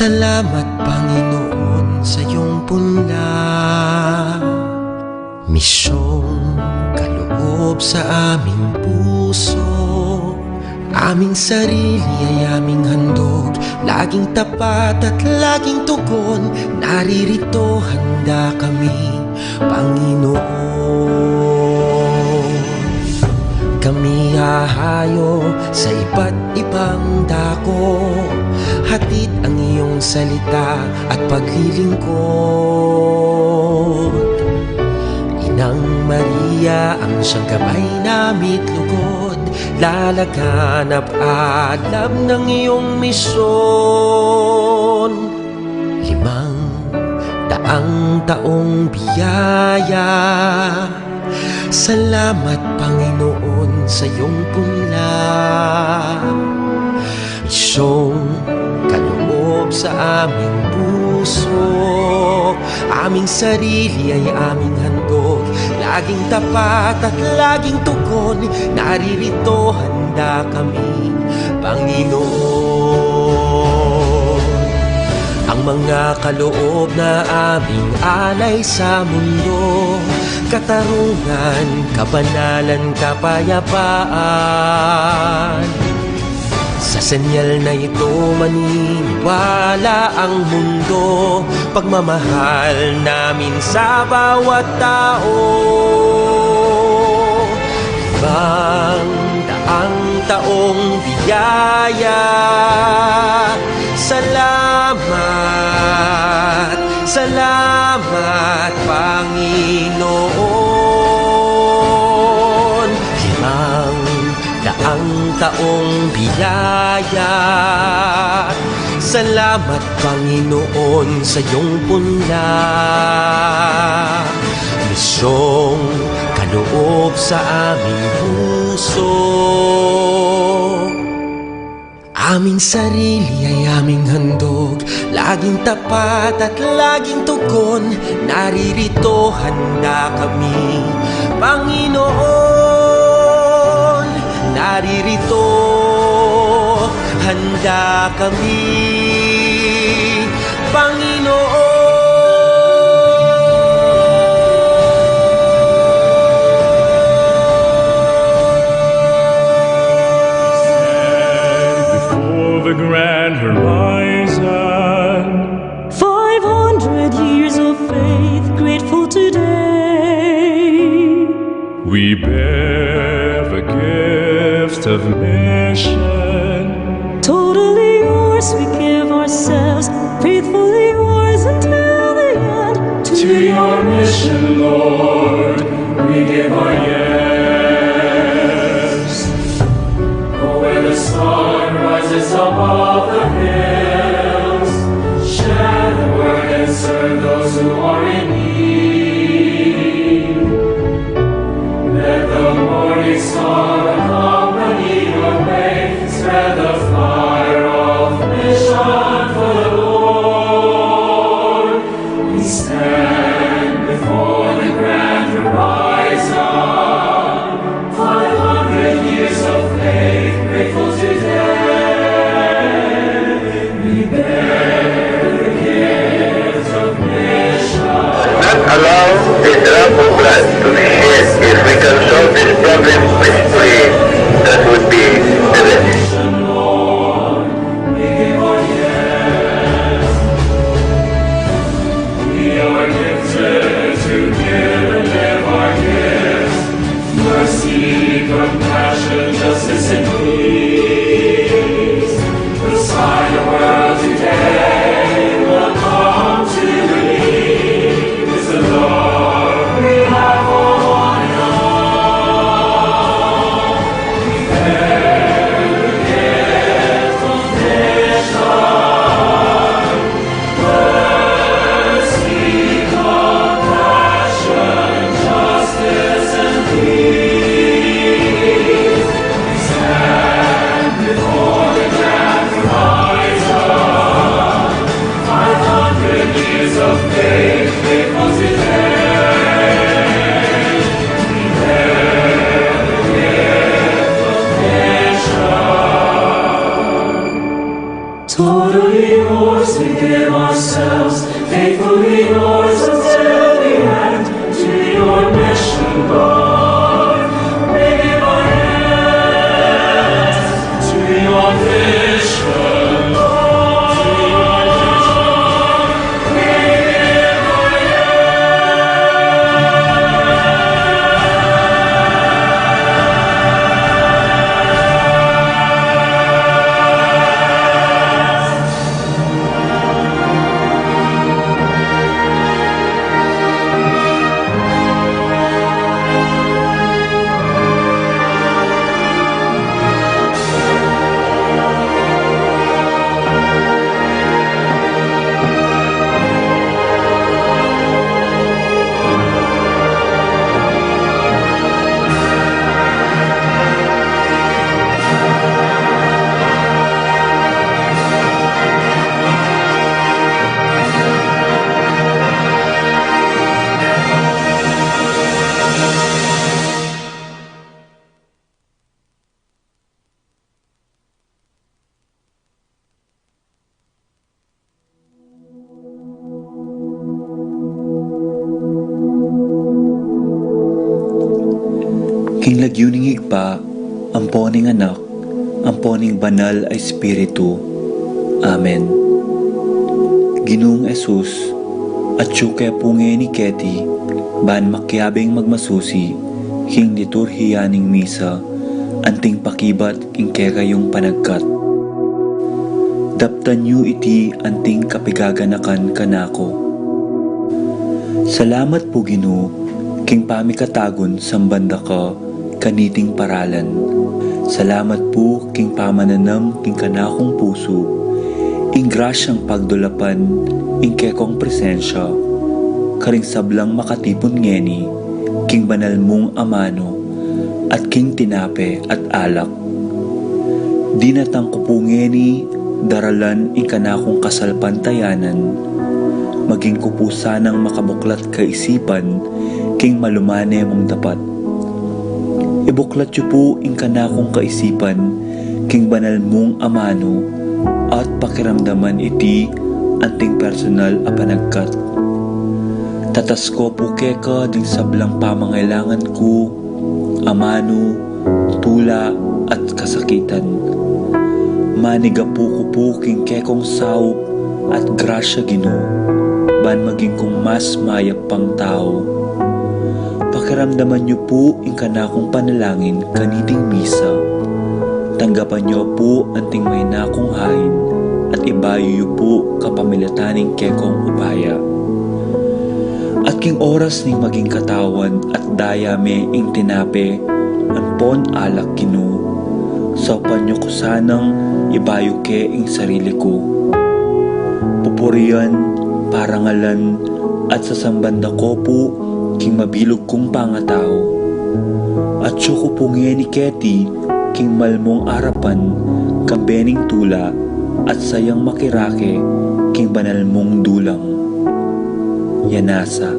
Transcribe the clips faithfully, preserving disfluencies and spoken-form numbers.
Salamat, Panginoon, sa iyong punla. Misyong kaloob sa aming puso, aming sarili ay aming handog, laging tapat at laging tugon, naririto handa kami, Panginoon. Kami hahayo sa iba't ibang dako, hatid ang iyong salita at paglilingkod. Inang Maria ang siyang gabay namit lugod, lalaganap alab ng iyong misyon. Limang daang taong biyaya. Salamat, Panginoon, sa iyong punla. Misyong kaloob sa aming puso, aming sarili ay aming handog, laging tapat at laging tugon, naririto handa kami, Panginoon. Ang mga kaloob na aming alay sa mundo, katarungan, kabanalan, kapayapaan. Sa senyal na ito maniniwala ang mundo, pagmamahal namin sa bawat tao. Limang daang taong biyaya. Salamat, salamat, Panginoon. Limang daang taong biyaya. Salamat, Panginoon, sa iyong punla. Misyong kaloob sa aming puso, aming sarili ay aming handog, laging tapat at laging tugon, naririto handa kami, Panginoon. Naririto handa kami, Panginoon. Stand before the grand horizon. Five hundred years of faith, grateful today. We bear the gift of mission. Totally yours, we give ourselves, faithfully yours until the end. To your mission, Lord, we give our yes. Go where the sun rises above the hills, share the word and serve those who are in need. Let the morning star accompany your way, spread the fire of mission for the Lord. We stand before the grand horizon, five hundred years of faith, grateful today. We bear the gift of mission. Not allow a drop of blood to be shed. If we can solve this problem peacefully, that would be the best. We are gifted to give and live our gifts. Mercy, compassion, justice, and peace. The sign of world today will come to believe is the love we have for Totally yours, we give ourselves, faithfully yours until the end, to your mission, Lord. We give our hands to your vision, Lord. King lagyu ning Ibpa, ampo ning Anak, ampo ning Banal a Espiritu. Amen. Ginung Jesus, atyu ke pu ngeni keti, ban makiabing magmasusi king liturhiya ning misa, anting pakibat king kekayung panagkat. Daptan yu iti anting kapigaganakan kanaku. Salamat pu, Ginu, king pamikatagun samban da ka kaniting paralan. Salamat pu king pamananam king kanakung pusu ing grasyang pagdulapan ing kekong presensya karing sablang makatipun ngeni king banal mung amanu at king tinape at alak. Dinatang ku pu ngeni daralan ing kanakung kasalpantayanan, maging ku pu sanang makabuklat kaisipan king malumane mung dapat. Ibuklat yu pu ing kanakung kaisipan king banal mung amanu at pakiramdaman iti anting personal a panagkat. Tatas ko pu keka ding sablang pamangailangan ku, amanu, tula, at kasakitan. Manigapu ku pu king kekong saup at grasya, Ginu, ban maging kung mas mayap pang tau. Pakiramdaman yu pu ing kanakung panalangin kaniting misa. Tanggapan yu pu anting mahinakung hain at ibayu yu pu kapamilatan ning kekong upaya. At king oras ning maging katawan at daya me ing tinape ampon alak, Ginu, saupan yu ku sanang ibayu ke ing sarili ku. Pupurian, parangalan, at sasamban da ko pu king mabilug kung pangatau. Atyu ku pu ngeni keti king malmung arapan, kambe ning tula at sayang makirake king banal mung dulang. Yanasa.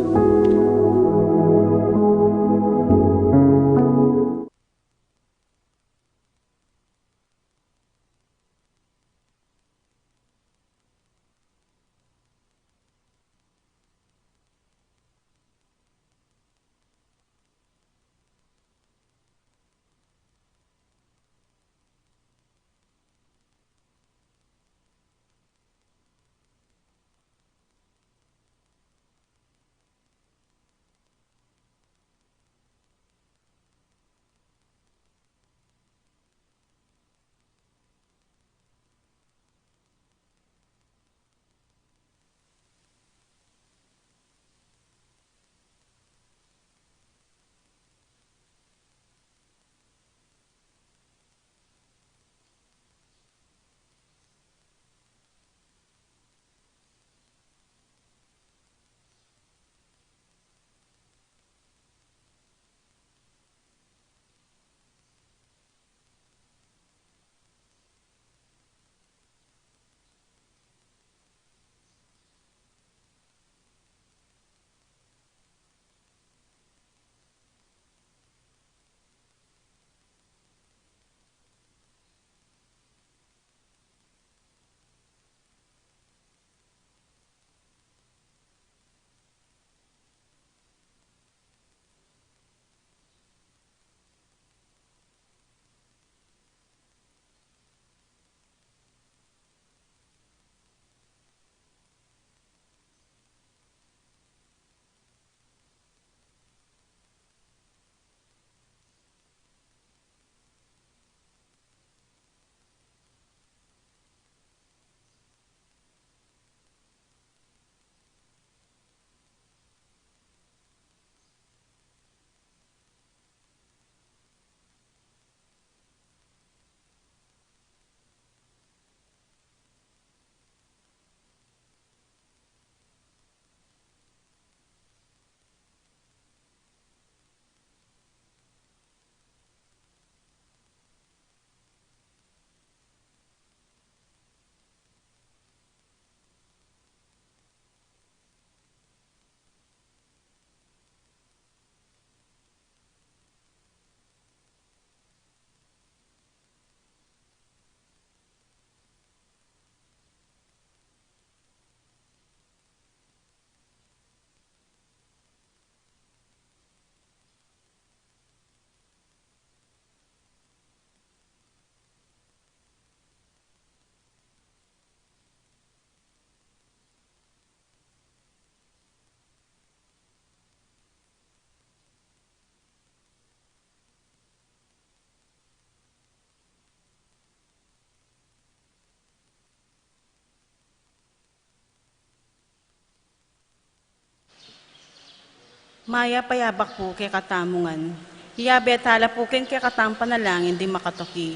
Mayap a yabak pu kekatamu ngan. Iyabe tala pu king kekatamung panalangin ding makatuki,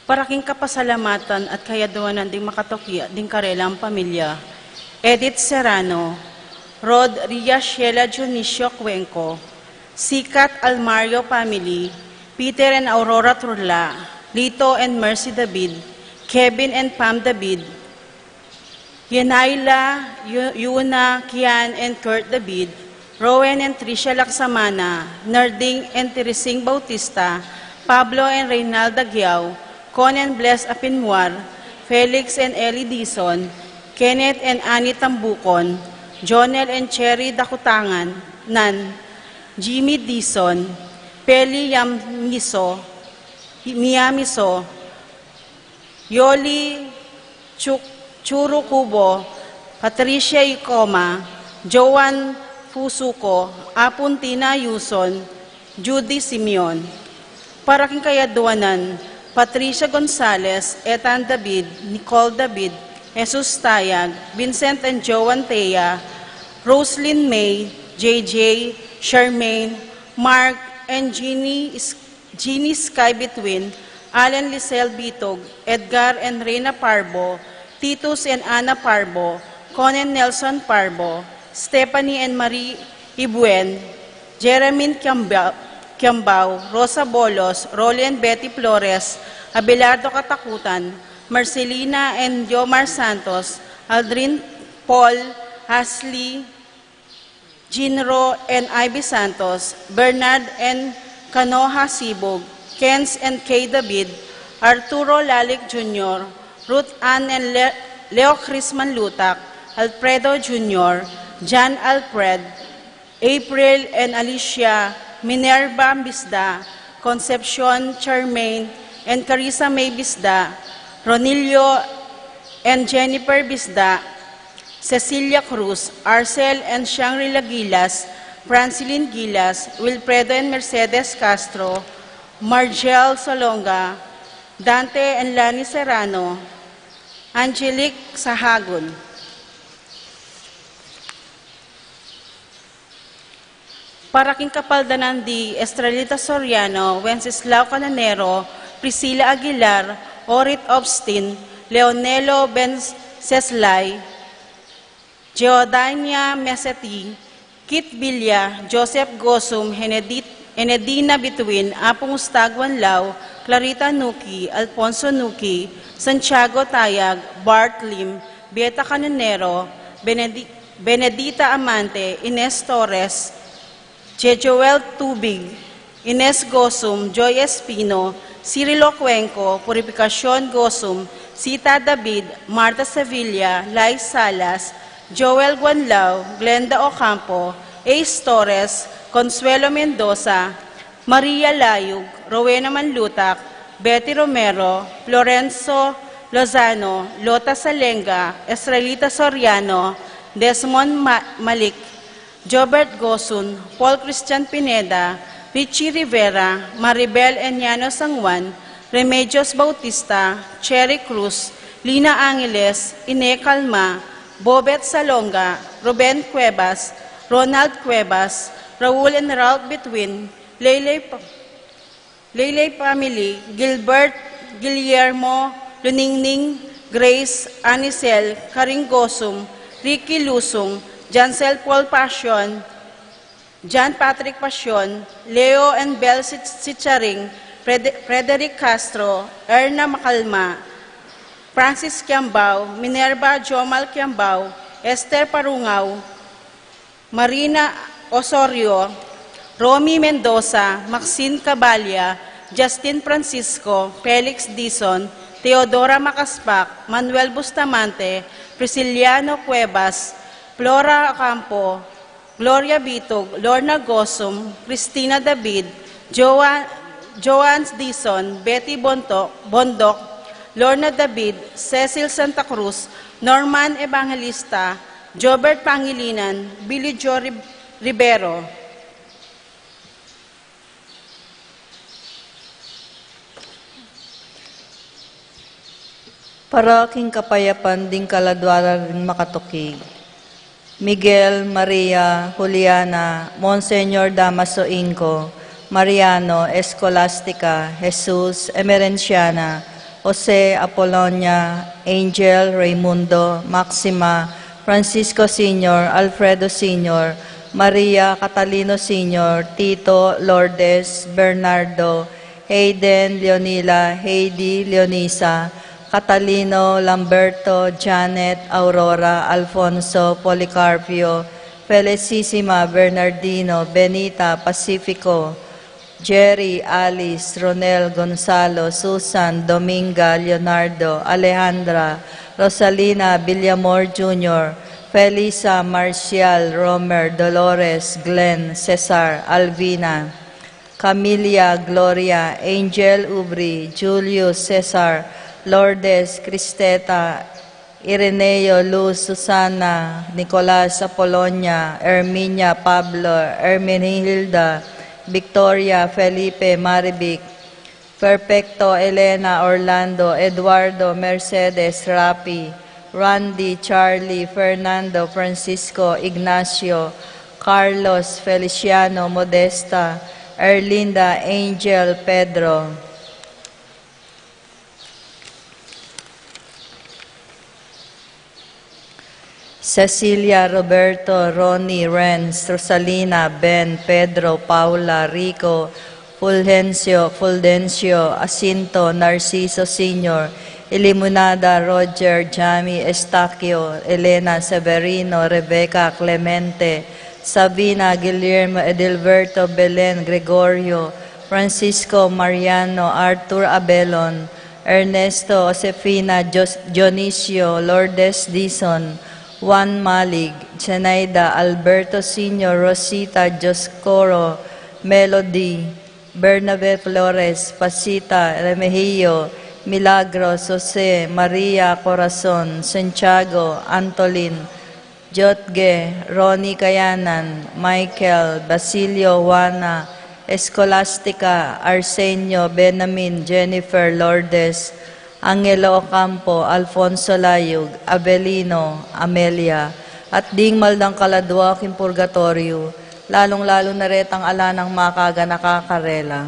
para king kapasalamatan at kayaduanan ding makatuki at ding karelang pamilya. Edith Serrano, Rod, Ria, Sheila, Dionisio Cuenco, Sikat Almario family, Peter and Aurora Turla, Lito and Mercy David, Kevin and Pam David, Yenaila, Yu-, Yuna, Kian and Kurt David, Rowen and Tricia Laksamana, Narding and Teresing Bautista, Pablo and Reynalda Giao, Con and Bless Apinmuar, Felix and Ellie Dizon, Kenneth and Annie Tambukon, Jonel and Cherry Dakutangan, Nan, Jimmy Dizon, Peli Yamiso, Miyamiso, Yoli Chu-, Churu Kubo, Patricia Icoma, Joan Fusuco, Apun Tina Yuson, Judy Simeon. Para king kayaduanan, Patricia Gonzalez, Ethan David, Nicole David, Jesus Tayag, Vincent and Joan Tea, Roslyn May, J J, Charmaine, Mark, and Jeannie Is-, Jeannie Sky Between, Alan Lisel Bitog, Edgar and Reina Parbo, Titus and Ana Parbo, Con and Nelson Parbo, Stephanie and Marie Ibuen, Jeremy Kiamba-, Kiambao, Rosa Bolos, Rolly and Betty Flores, Abelardo Katakutan, Marcelina and Yomar Santos, Aldrin Paul, Ashley, Jinro and Ivy Santos, Bernard and Kanoha Sibog, Kenz and Kay David, Arturo Lalic Junior, Ruth Ann and Le-, Leo Chris Manlutak, Alfredo Junior, John Alfred, April and Alicia, Minerva Bisda, Concepcion, Charmaine, and Carissa May Bisda, Ronilio and Jennifer Bisda, Cecilia Cruz, Arcel and Shangri-La Gilas, Francilyn Gilas, Wilfredo and Mercedes Castro, Margel Salonga, Dante and Lani Serrano, Angelique Sahagun. Para king kapaldanan di Estrelita Soriano, Wenceslao Cananero, Priscilla Aguilar, Orit Obstin, Leonelo Benceslay, Geodania Meseti, Kit Villa, Joseph Gosum, Henedit-, Henedina Bituin, Apung Ustaguan Lau, Clarita Nuki, Alfonso Nuki, Santiago Tayag, Bart Lim, Beta Cananero, Benedi-, Benedita Amante, Ines Torres, Jejoel Tubig, Ines Gosum, Joy Espino, Cirilo Cuenco, Purificacion Gosum, Sita David, Martha Sevilla, Lai Salas, Joel Guanlao, Glenda Ocampo, Ace Torres, Consuelo Mendoza, Maria Layug, Rowena Manlutak, Betty Romero, Florenzo Lozano, Lota Salenga, Estrelita Soriano, Desmond Ma-, Malik, Jobert Gosun, Paul Christian Pineda, Richie Rivera, Maribel Eniano San Juan, Remedios Bautista, Cherry Cruz, Lina Angeles, Ine Calma, Bobet Salonga, Ruben Cuevas, Ronald Cuevas, Raul and Ralph Betwin, Leyley Pa-, Leyley family, Gilbert, Guillermo, Luningning, Grace, Anicel, Karing Gosum, Ricky Lusung, Jancel Paul Passion, John Patrick Passion, Leo and Bel Sit-, Sitcharing, Frede-, Frederick Castro, Erna Macalma, Francis Kiambao, Minerva Jomal Kiambao, Esther Parungao, Marina Osorio, Romy Mendoza, Maxine Cabalia, Justin Francisco, Felix Dizon, Teodora Macaspac, Manuel Bustamante, Prisciliano Cuevas, Flora Ocampo, Gloria Bitog, Lorna Gosum, Cristina David, Joa-, Joan Dizon, Betty Bonto-, Bondoc, Lorna David, Cecil Santa Cruz, Norman Evangelista, Jobert Pangilinan, Billy Joe Rib-, Ribero. Para king kapayapan ding kaladua da ring makatukig. Miguel, Maria, Juliana, Monseñor Damaso Inco, Mariano, Escolastica, Jesus, Emerenciana, Jose, Apolonia, Angel, Raimundo, Maxima, Francisco Senior, Alfredo Senior, Maria, Catalino Senior, Tito, Lourdes, Bernardo, Hayden, Leonila, Heidi, Leonisa, Catalino, Lamberto, Janet, Aurora, Alfonso, Policarpio, Felicissima, Bernardino, Benita, Pacifico, Jerry, Alice, Ronel, Gonzalo, Susan, Dominga, Leonardo, Alejandra, Rosalina, Villamor Junior, Felisa, Marcial, Romer, Dolores, Glenn, Cesar, Alvina, Camilla, Gloria, Angel, Ubri, Julius, Cesar, Lourdes, Cristeta, Ireneo, Luz, Susana, Nicolas, Apolonia, Erminia, Pablo, Ermenilda, Victoria, Felipe, Marivic, Perfecto, Elena, Orlando, Eduardo, Mercedes, Rapi, Randy, Charlie, Fernando, Francisco, Ignacio, Carlos, Feliciano, Modesta, Erlinda, Angel, Pedro. Cecilia, Roberto, Ronnie, Renz, Rosalina, Ben, Pedro, Paula, Rico, Fulgencio, Fulgencio, Jacinto, Narciso Senior, Ilimunada, Roger, Jamie, Estaquio, Elena, Severino, Rebecca, Clemente, Sabina, Guillermo, Edilberto, Belen, Gregorio, Francisco, Mariano, Arthur, Abelon, Ernesto, Josefina, Jos-, Dionisio, Lourdes, Dison, Juan, Malig, Zenaida, Alberto Senior, Rosita, Dioscoro, Melody, Bernabe, Flores, Pasita, Remigio, Milagros, Jose, Maria, Corazon, Santiago, Antolin, Jotge, Ronnie, Kayanan, Michael, Basilio, Juana, Escolastica, Arsenio, Benamin, Jennifer, Lourdes, Angelo Ocampo, Alfonso Layug, Avelino, Amelia, at ding maldang kaladua king purgatoryo, lalung-lalu na retang ala nang makaganaka karela.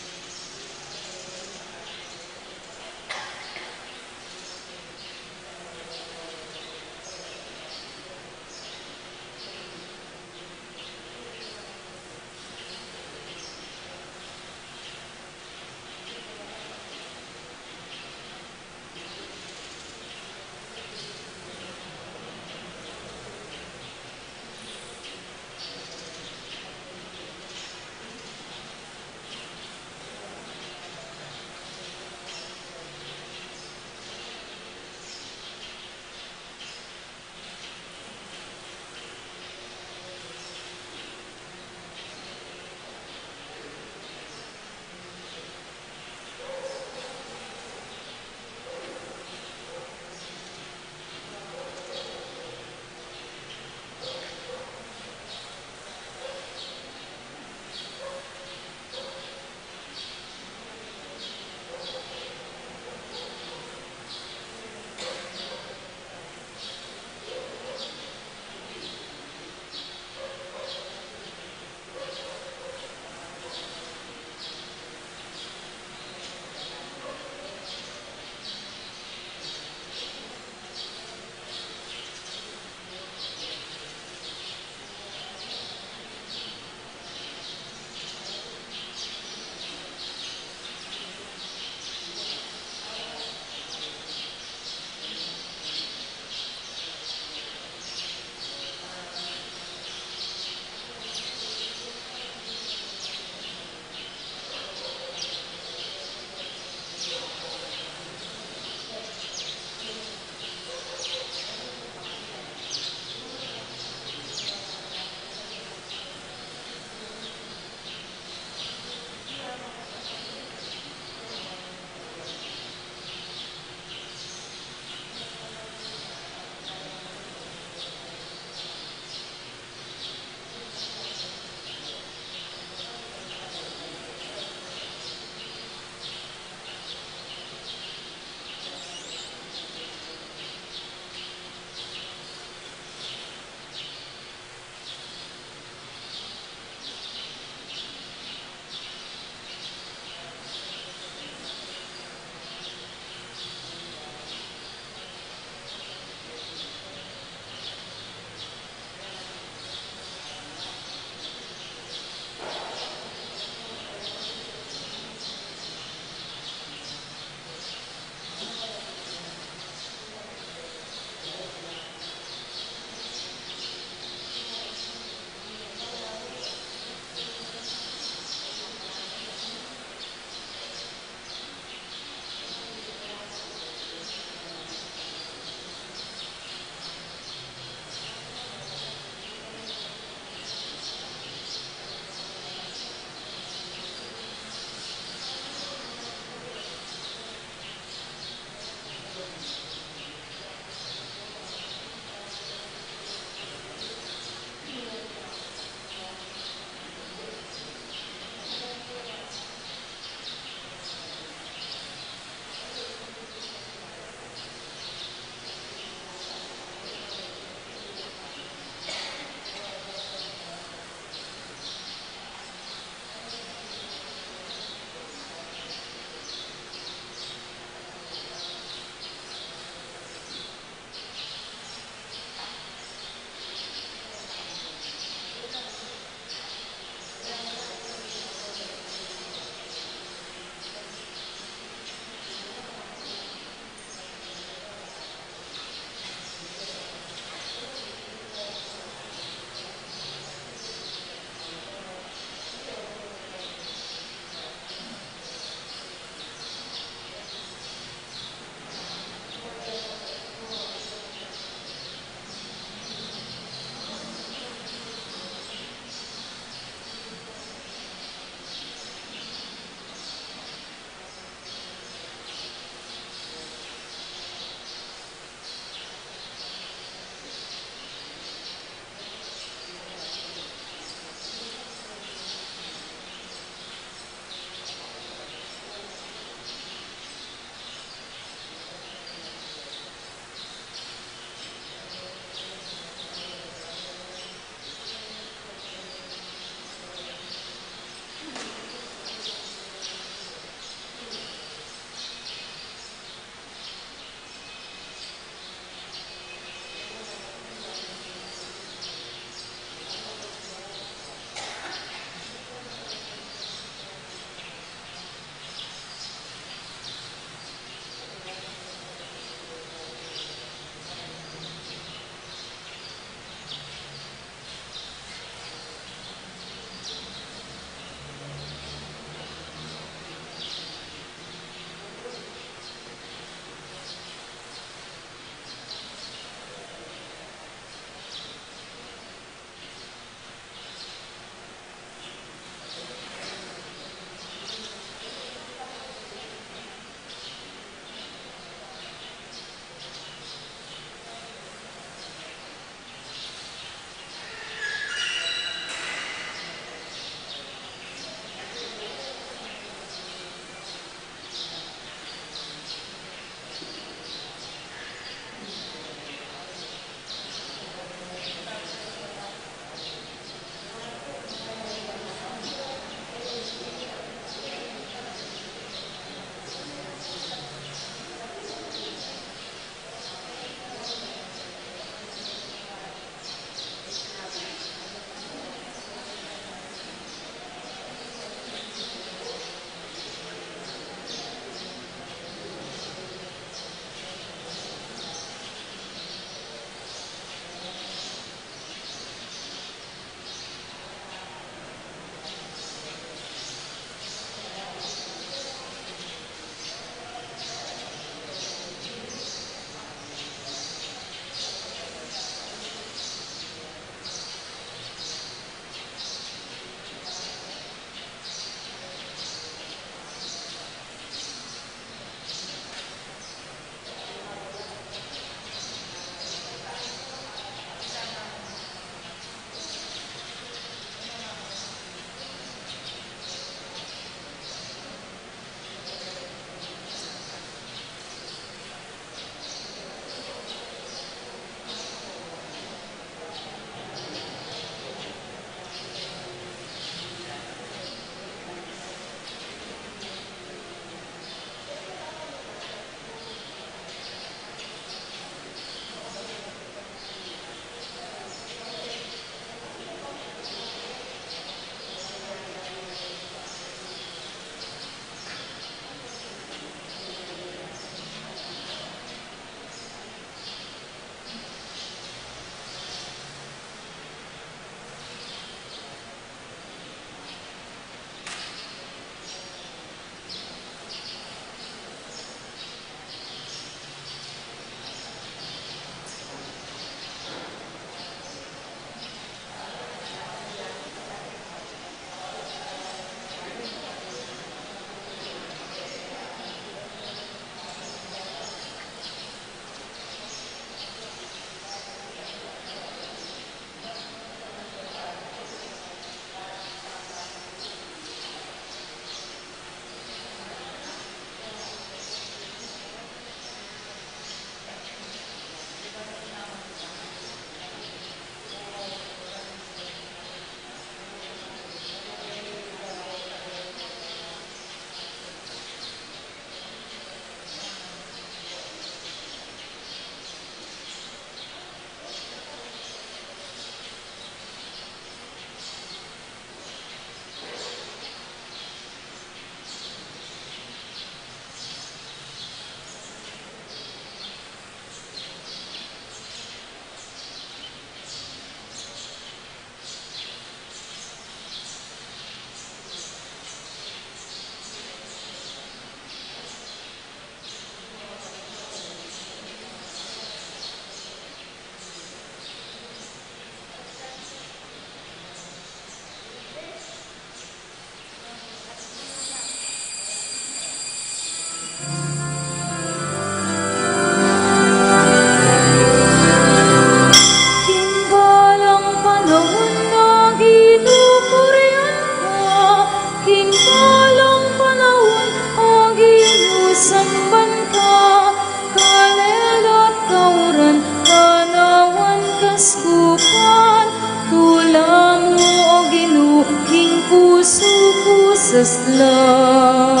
Saslag.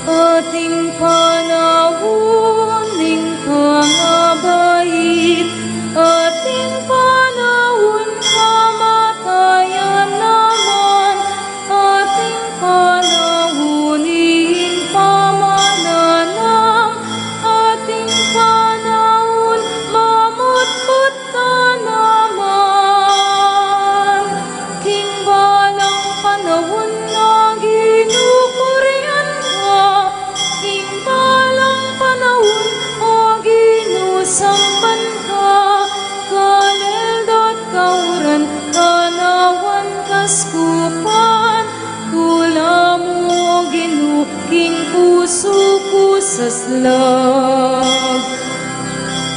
Ating panaun ning pangabait, ating panaun kamatayan naman, ating panaun ing pamananam, ating panaun mamutmut tanaman. King balang panaun, O Ginu, purian ka. King balang panaun, O Ginu, samban ka. Kaleldot kauran, kanawan kaskupan, tula mu, O Ginu, king pusu ku saslag.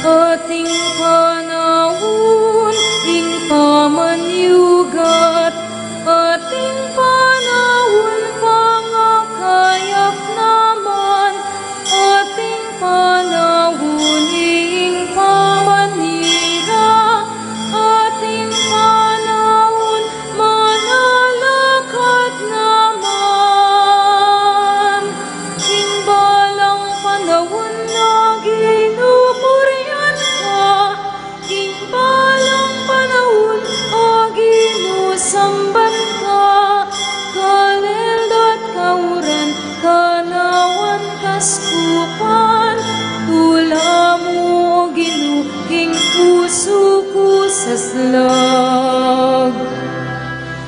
Ating panaun ing pamanyugat, ating panaun pangakayap naman, ating panaun ing pamanyira, ating panaun manalakad naman. King balang panaun, O Ginu, purian ka. King balang panaun, O Ginu, samban ka. Kaleldot kauran, kanawan kaskupan, tula mu, O Ginu, king pusu ku saslag.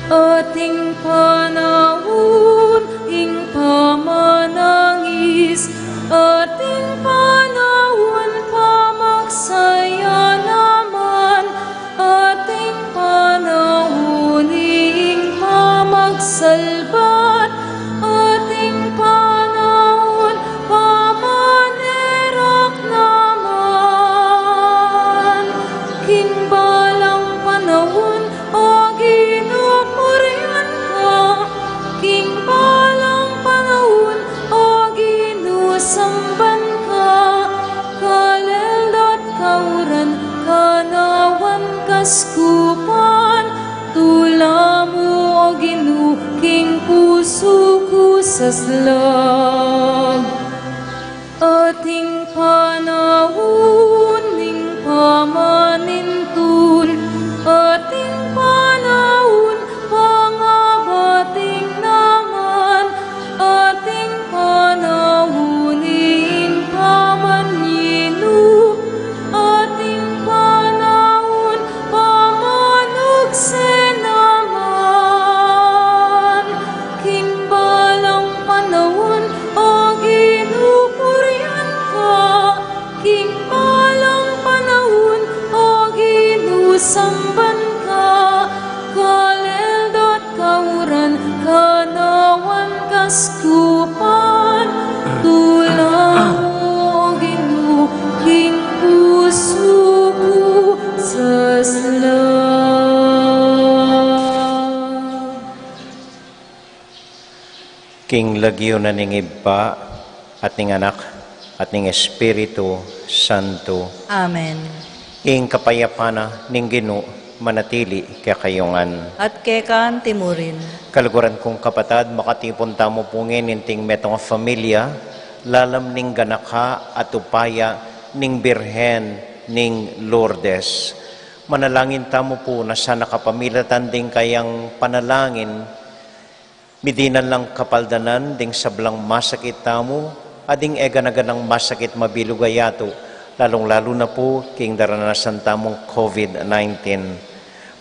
Ating panaun ing pamanangis, ating panaun pamagsaya naman, ating panaun ing pamagsalbat, ating panaun pamanerak naman. King balang panaun, O Ginu, purian ka. King balang panaun, O Ginu, samban ka. Kaleldot kauran, kanawan kaskupan, tula mu, O Ginu, king pusu ku saslag. Ating panaun ning pamanintul, ating panaun pangabating naman, ating panaun ing pamanyinu, ating panaun pamanukse naman. King balang panaun, O Ginu, purian ka. King balang panaun, O Ginu, samban ka. Kaleldot kauran, kanawan kaskupan, tula mu, O Ginu, king pusu ku saslag. King lagyu na ning Ibpa, at ning Anak, at ning Espiritu Santo. Amen. Ing kapayapan na ning Ginu manatili kekayu ngan. At keka anti mu rin. Kaluguran kung kapatad, makatipun tamu pu ngeni ning metung a familia, lalam ning ganaka at upaya ning Birhen ning Lourdes. Manalangin tamu pu na sana kapamilatan ding kayang panalangin, midinan lang kapaldanan ding sablang masakit tamu, a ding e gana-ganang masakit mabilug a yatu, lalung-lalu na pu king daranasan tamung COVID nineteen.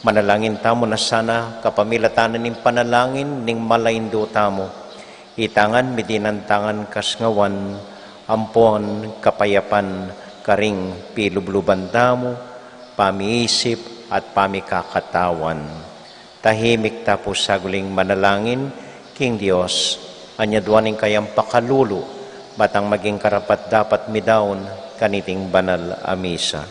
Manalangin tamu na sana kapamilatan na ning panalangin ning malaindu tamu. Ita ngan midinan ta ngan kasngawan, ampon kapayapan karing pilubluban tamu, pamiisip at pamikakatawan. Tahimik ta pu saguling manalangin king Dios, anyaduan ing kayang pakalulu, ba tang maging karapat-dapat midaun kaniting banal a misa.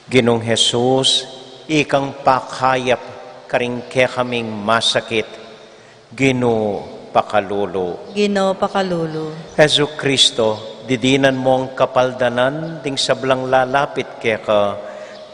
Ginung Jesus, ikang pakayap karing kekaming masakit, Ginu, pakalulu. Ginu, pakalulu. Jesucristo, Didinan mung kapaldanan ding sablang lalapit keka,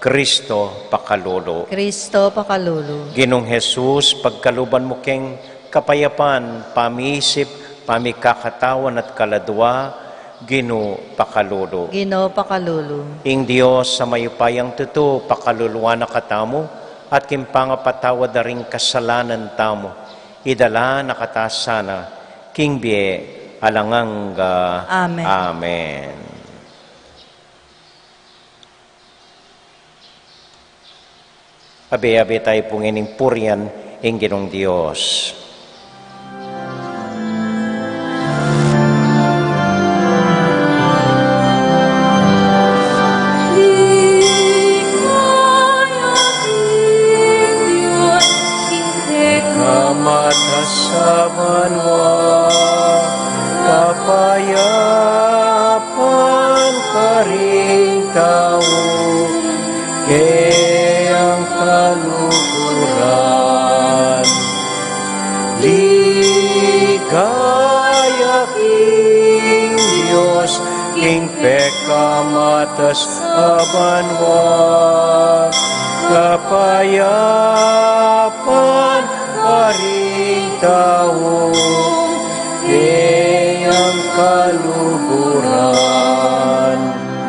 Kristo pakalulu. Kristo pakalulu. Ginung Jesus, pagkaluban mu keng kapayapan, pamisip, pamikakatawan at kaladua, Ginu pakalulu. Ginu pakalulu. Ing Dios a mayupayang tutu, pakaluluan na katamu, at king pangapatawad da ring kasalanan tamu, idala na kata sana king bie alang angga. Amen. Amen. Abe-abe tayu pu ngening purian ing Ginung Dios. Kamatas a banua, kapayapan karing tau, keyang kaluguran. Ligaya king Dios, king pekamatas a banua, kapayapan karing tau, keyang kaluguran.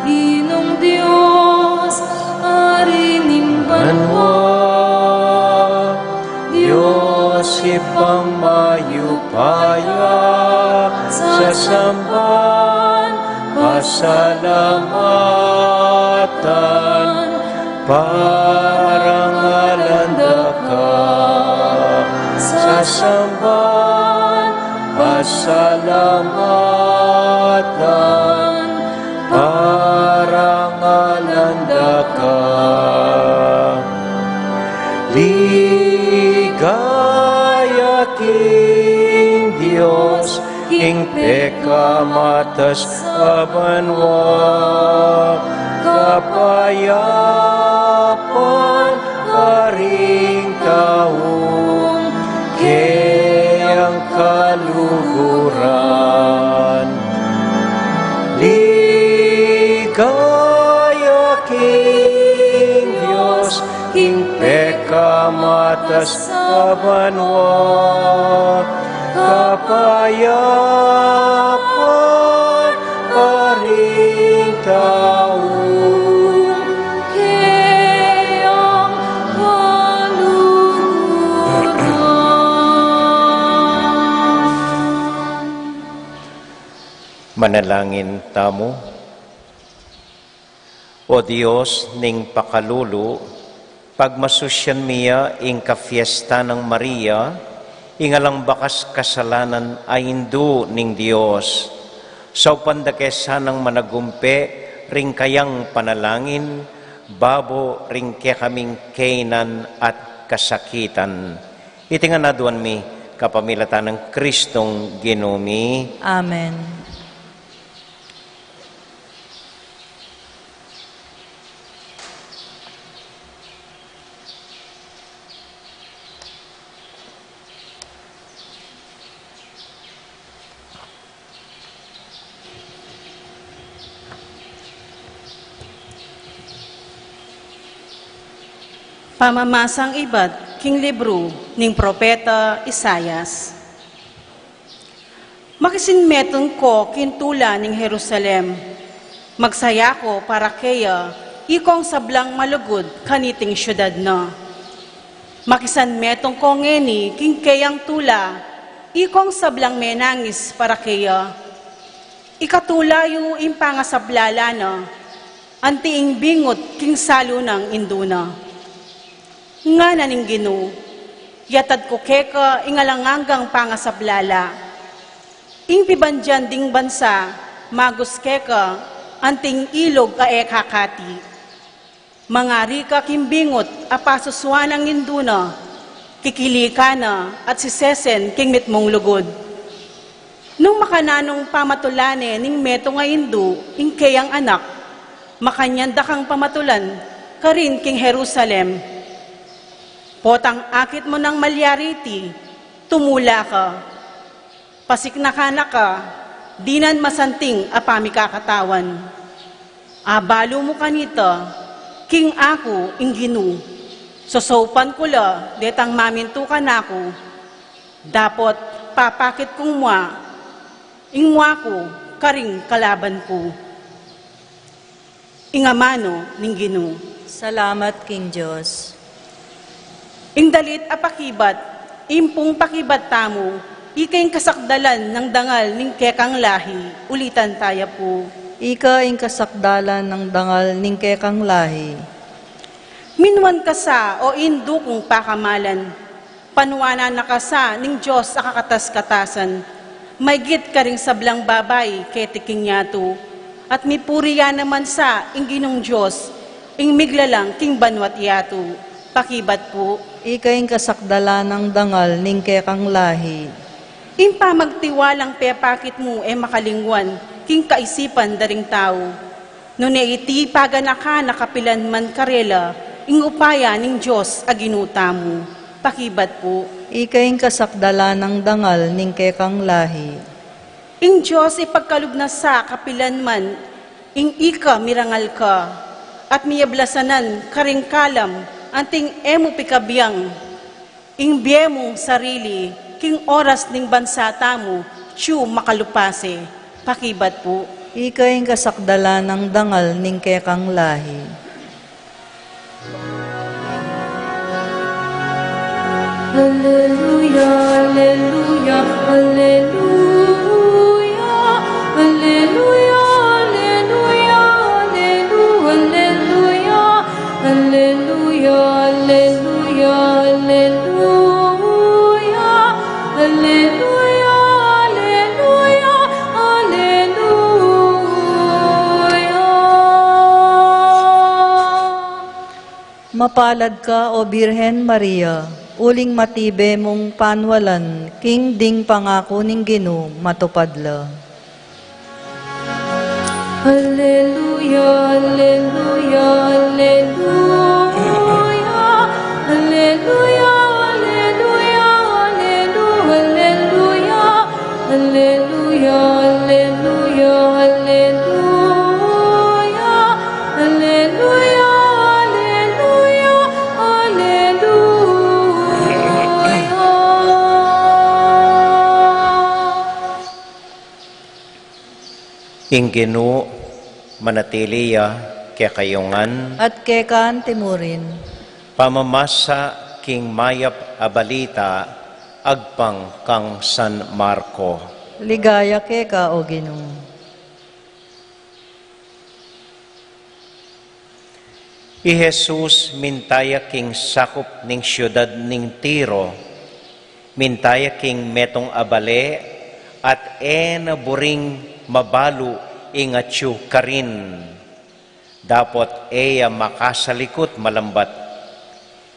Ginung Dios, Ari ning banua, Dios Ibpang mayupaya, sasamban, pasalamatan, parangalan da ka, sasamban, pasalamatan, parangalan da ka. Ligaya king Dios, king pekamatas a banua, kapayapan karing tau, keyang kaluguran. Ligaya king Dios, king pekamatas a banua, kapayapan karing tau, keyang kaluguran. Manalangin tamu. O Dios ning pakalulu, pagmasusyan mi ya ing kafiesta nang Maria, ing alang bakas kasalanan a Indu ning Dios. Saupan da ke sanang managumpe ring kayang panalangin, babo ring kekaming kainan at kasakitan. Iti ngan aduan mi kapamilatan nang Kristong Ginu mi. Amen. Pamamasang ibat king libru ning propeta Isaias. Makisinmetung ko king tula ning Jerusalem. Magsaya ko para keya, ikong sablang malugud kaniting siudad na. Makisanmetung ko ngeni king keyang tula, ikong sablang menangis para keya. Ikatula yu ing pangasablala na, anti ing bingut king salu nang indu na. Ngana ning Ginu, yatad ku keka ing alang anggang pangasablala. Ing pibandian ding bansa, magus keka, anting ilug a e kakati. Mangari ka king bingut a pasusuan nang indu na, kikilikan na at sisesen king mitmung lugud. Nung makananung pamatulan ne ning metung a indu ing keyang anak, makanyan da kang pamatulan karin king Jerusalem. Potang akit mu nang malyari iti, tumula ka. Pasiknakan na ka, Dinan masanting a pamikakatawan. Abalu mu kanita, king aku ing Ginu. Sosaupan ku la detang mamintu kanaku, dapot papakit kung mua ing mua ku karing kalaban ku. Ing amanu ning Ginu. Salamat king Dios. Ing dalit a pakibat, impung pakibat tamu, ika ing kasakdalan nang dangal ning kekang lahi, ulitan taya pu. Ika ing kasakdalan nang dangal ning kekang lahi. Minuan ka sa, o indu kung pakamalan, panuanan na ka sa ning Dios a kakatas-katasan, maygit karing sablang babai keti king yatu, at mipuri ya naman sa ing Ginung Dios, ing miglalang king banua't yatu. Pakibat pu. Ika ing kasakdalan nang dangal ning kekang lahi. Ing pamagtiwalang pepakit mu e makalingwan king kaisipan da ring tau. Nune iti paganakan na kapilan man karela ing upaya ning Dios a Ginu tamu. Pakibat pu. Ika ing kasakdalan nang dangal ning kekang lahi. Ing Dios ipagkalub na sa kapilan man ing ika mirangal ka, at miyablasanan karing kalam anting e mu pikabiang ing bie mung sarili king oras ning bansa tamu, atyu makalupase. Pakibat pu. Ika ing kasakdalan nang dangal ning kekang lahi. Alleluia, alleluia, alleluia. Alleluia, alleluia, alleluia, alleluia. Alleluia, alleluia, alleluia. Alleluia, alleluia, alleluia. Mapalad ka, O Birhen Maria, uling matibe mung panwalan, king ding pangaku ning Ginu matupad la. Alleluia, alleluia, alleluia. Alleluia, alleluia, alleluia, alleluia. Alleluia, alleluia, alleluia. Alleluia, alleluia, alleluia. Ing Ginu manatili ya kekayu ngan. At keka anti mu rin. Pamamasa king mayap a balita agpang kang San Marco. Ligaya keka, O Ginu. I Jesus minta ya king sakup ning siudad ning Tiro, minta ya king metung a bale, at e na buring mabalu ing atyu karin, dapot e ya makasalikut malambat.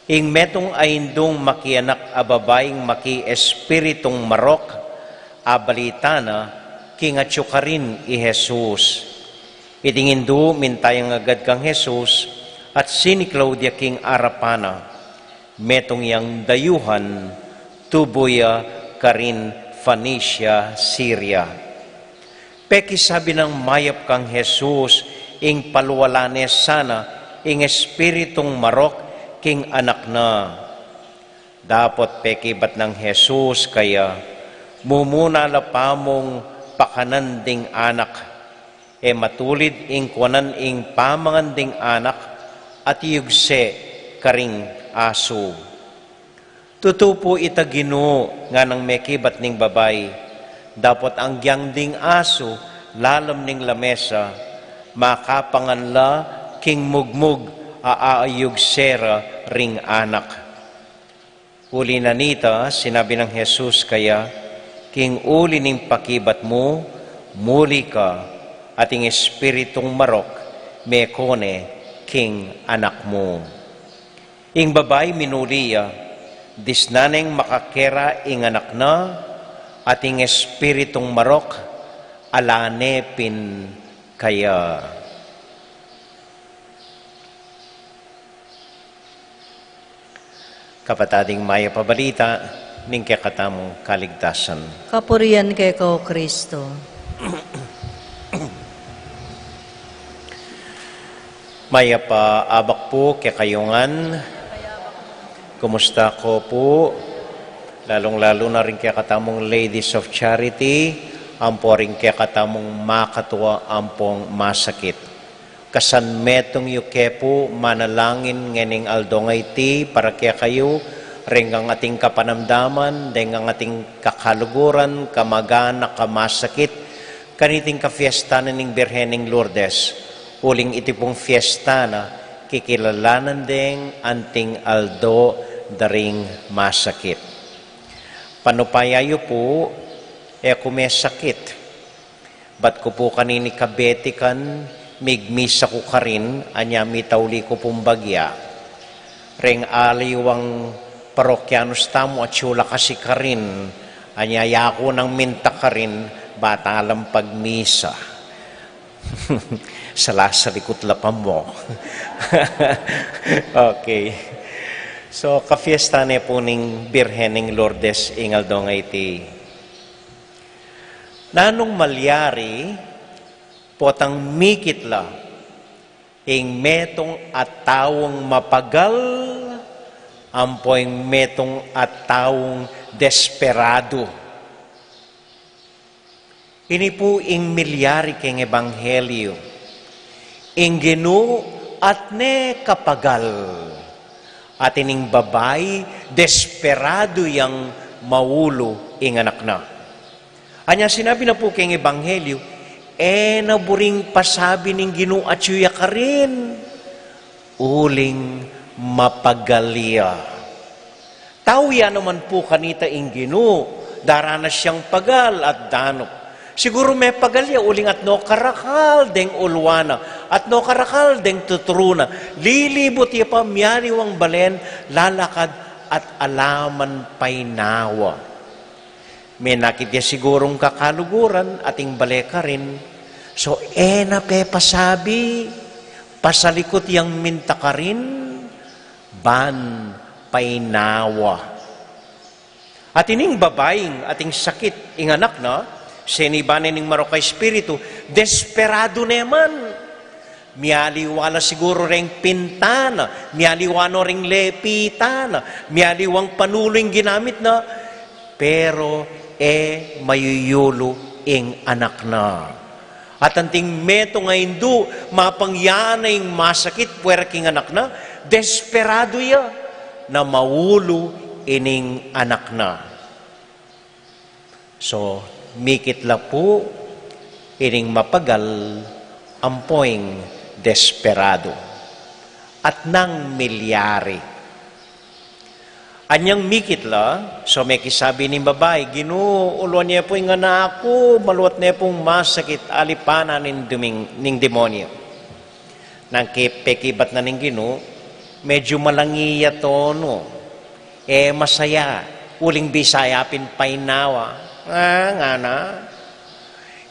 Ing metung a indung makianak a babaing maki espiritung marok, abalita na king atyu karin i Jesus. Iting indu minta yang agad kang Jesus at siniklaud ya king arapan na. Metung yang dayuhan, tubu ya karin Phoenicia, Syria. Pekisabi nang mayap kang Jesus ing palualan ne sana ing espiritung marok king anak na. Dapot pekibat nang Jesus kaya, mumuna la pa mung pakanan ding anak. E matulid ing kuanan ing pamangan ding anak at iyugse karing asu. Tutu pu ita, Ginu, nganang mekibat ning babai, dapot anggyang ding asu lalam ning lamesa, makapangan la king mugmug a aayugse ra ring anak. Uli na nita, sinabi nang Jesus kaya, king uli ning pakibat mu, muli ka, at ing espiritung marok meko ne king anak mu. Ing babai minuli ya, disnan neng makakera ing anak na, at ing espiritung marok ala ne pin kaya. Kapatad, ing mayap a balita ning kekatamung kaligtasan. Kapurian keka, O Kristo. Mayap a abak pu kekayu ngan. Kumusta ko pu? Lalung-lalu na ring kekatamung Ladies of Charity, ampo ring kekatamung makatua ampong masakit. Kasan metung yu ke pu manalangin ngening aldo ngeni para kekayu, reng ating kapanamdaman, reng ating kakaluguran, kamaganak a masakit, kaniting kafiesta na ning Birhen ning Lourdes, uling iti pung fiesta na kikilalanan deng anting aldo da ring masakit. Panupaya yu pu, e ku me sakit. Bat ku pu kanini kabetikan, migmisa ku karin, anya mitauli ku pung bagya. Reng aliwang parokyanus tamu atyu la kasi karin, anya yaku nang minta karin, bata lang pagmisa. Salasalikut la pa mo. Okay. So, kafiesta ne pu ning Birhen ning Lourdes ing aldo ngeni. Nanung malyari potang mikit la ing metung a taung mapagal ampo ing metung a taung desperadu? Ini pu ing milyari keng ebanghelyu. Ing Ginu atne kapagal, at ining babai desperadu yang maulu ing anak na. Anya sinabi na pu keng ebanghelyu, e na buring pasabi ning Ginu atyu ya karin, uling mapagal ya. Tau ya naman pu kanita ing Ginu, daranas yang pagal at danup. Siguru mepagal ya uling atno karakal deng ulwan na, atno karakal deng tuturu na, lilibut ya pa mialiwang balen, lalakad at ala man painawa. Menakit ya sigurung kakaluguran ating bale karin, so e na pepasabi, pasalikut yang minta karin, ban painawa. At ining babaing ating sakit ing anak na, seniba ne ning marok a espiritu, desperadu ne man. Mialiwa la siguru reng pinta na, mialiwa no reng lepita na, mialiwang panulu ing ginamit na, pero e mayuyulu ing anak na. At anting metung a indu, mapangyan na ing masakit puera king anak na, desperadu ya na maulu ining anak na. So, mikit la pu ining mapagal ampo ing desperadu. At nang milyari. Anyang mikit la, so mekisabi ning babai, Ginu, uluan ye pu ing anak ku, maluat ne pung masakit, alipan na ning duming-, ning demonyu. Nang ki-, pekibat na ning Ginu, medyu malangi ya tonu. E masaya, uling bisa ya pin painawa. Nga, ngana.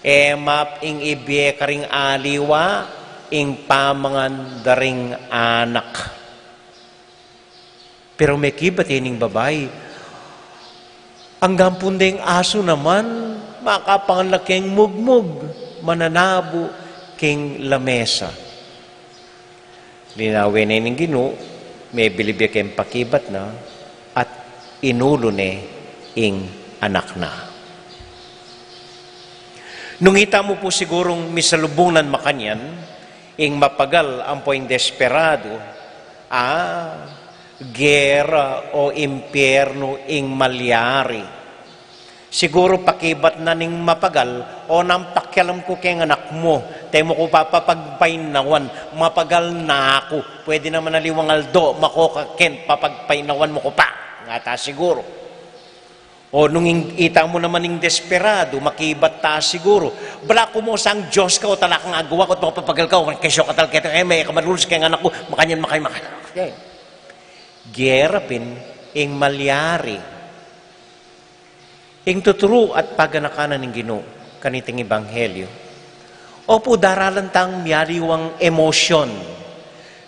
E map ing ibie karing aliwa, ing pamangan da ring anak. Pero mekibat ya ining babai, anggang pun deng asu naman, makapangan la keng mugmug, mananabu keng lamesa. Linawen ne ning Ginu, mebilib ya keng pakibat na, at inulu ne ing anak na. Nung ita mu pu sigurung misalubung nan makanyan, ing mapagal ampo ing desperadu, a, gera o impiernu ing malyari. Siguru pakibat na ning mapagal, o nang pakialam ku keng anak mu, te mu ku pa papagpainawan, mapagal na ku, pwede naman aliwang aldo, makoka ken, papagpainawan mu ku pa, nga ta siguru. O nung ing-, ita mu naman ing desperadu, makibat ta siguru. Bala ku mu sang Dios ka, o talakang agawa ku, at mapapagal ka, o kesyo ka tal keta, e, me ka malulus keng anak ku, makanyan, makanyan, makanyan. Okay. Gera pin ing malyari. Ing tuturu at paganakanan ning Ginu, kaniting ebanghelyu. Opu, daralan tang mialiwang emosyon,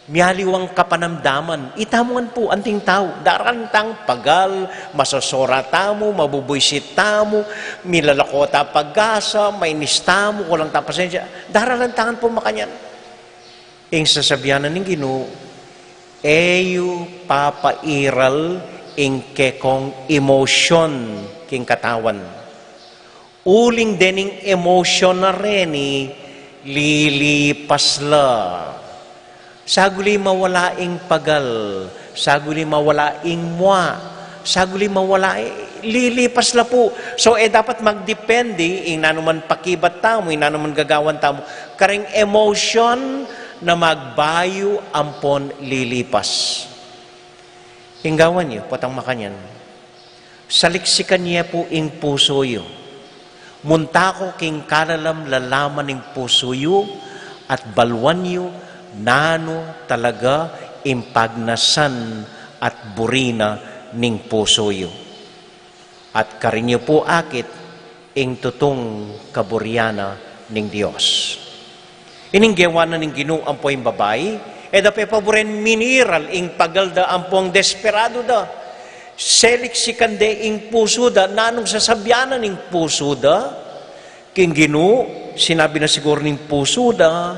mialiwang kapanamdaman. Ita mu ngan pu, anting tau, daralan tang pagal, masosora tamu, mabubuisit tamu, milalako ta pag-asa, mainis tamu, kulang ta pasensya. Daralan tang pu makanyan. Ing sasabian na ning Ginu, e yu papairal ing kekong emosyon king katawan. Uling dening emosyon a reni, lilipas la. Saguli mawala ing pagal, saguli mawala ing mua, saguli mawala, eh, lilipas la pu. So, e dapat magdepende ing nanuman pakibat tamu, ing nanuman gagawan tamu, karing emosyon na magbayu ampon lilipas. Ing gawan yu, potang makanyan, saliksikan ye pu ing pusu yu. Munta ko king kalalam-lalaman ning pusu yu, at baluan yu nanu talaga ing pagnasan at buri na ning pusu yu. At karin yu pu akit ing tutung kaburian na ning Dios. Ining gewa na ning Ginu ampo ing babai, e da pepaburen miniral ing pagal da ampong desperadu da. Saliksikan de ing pusu da, nanung sasabian na ning pusu da. King Ginu, sinabi na siguru ning pusu da,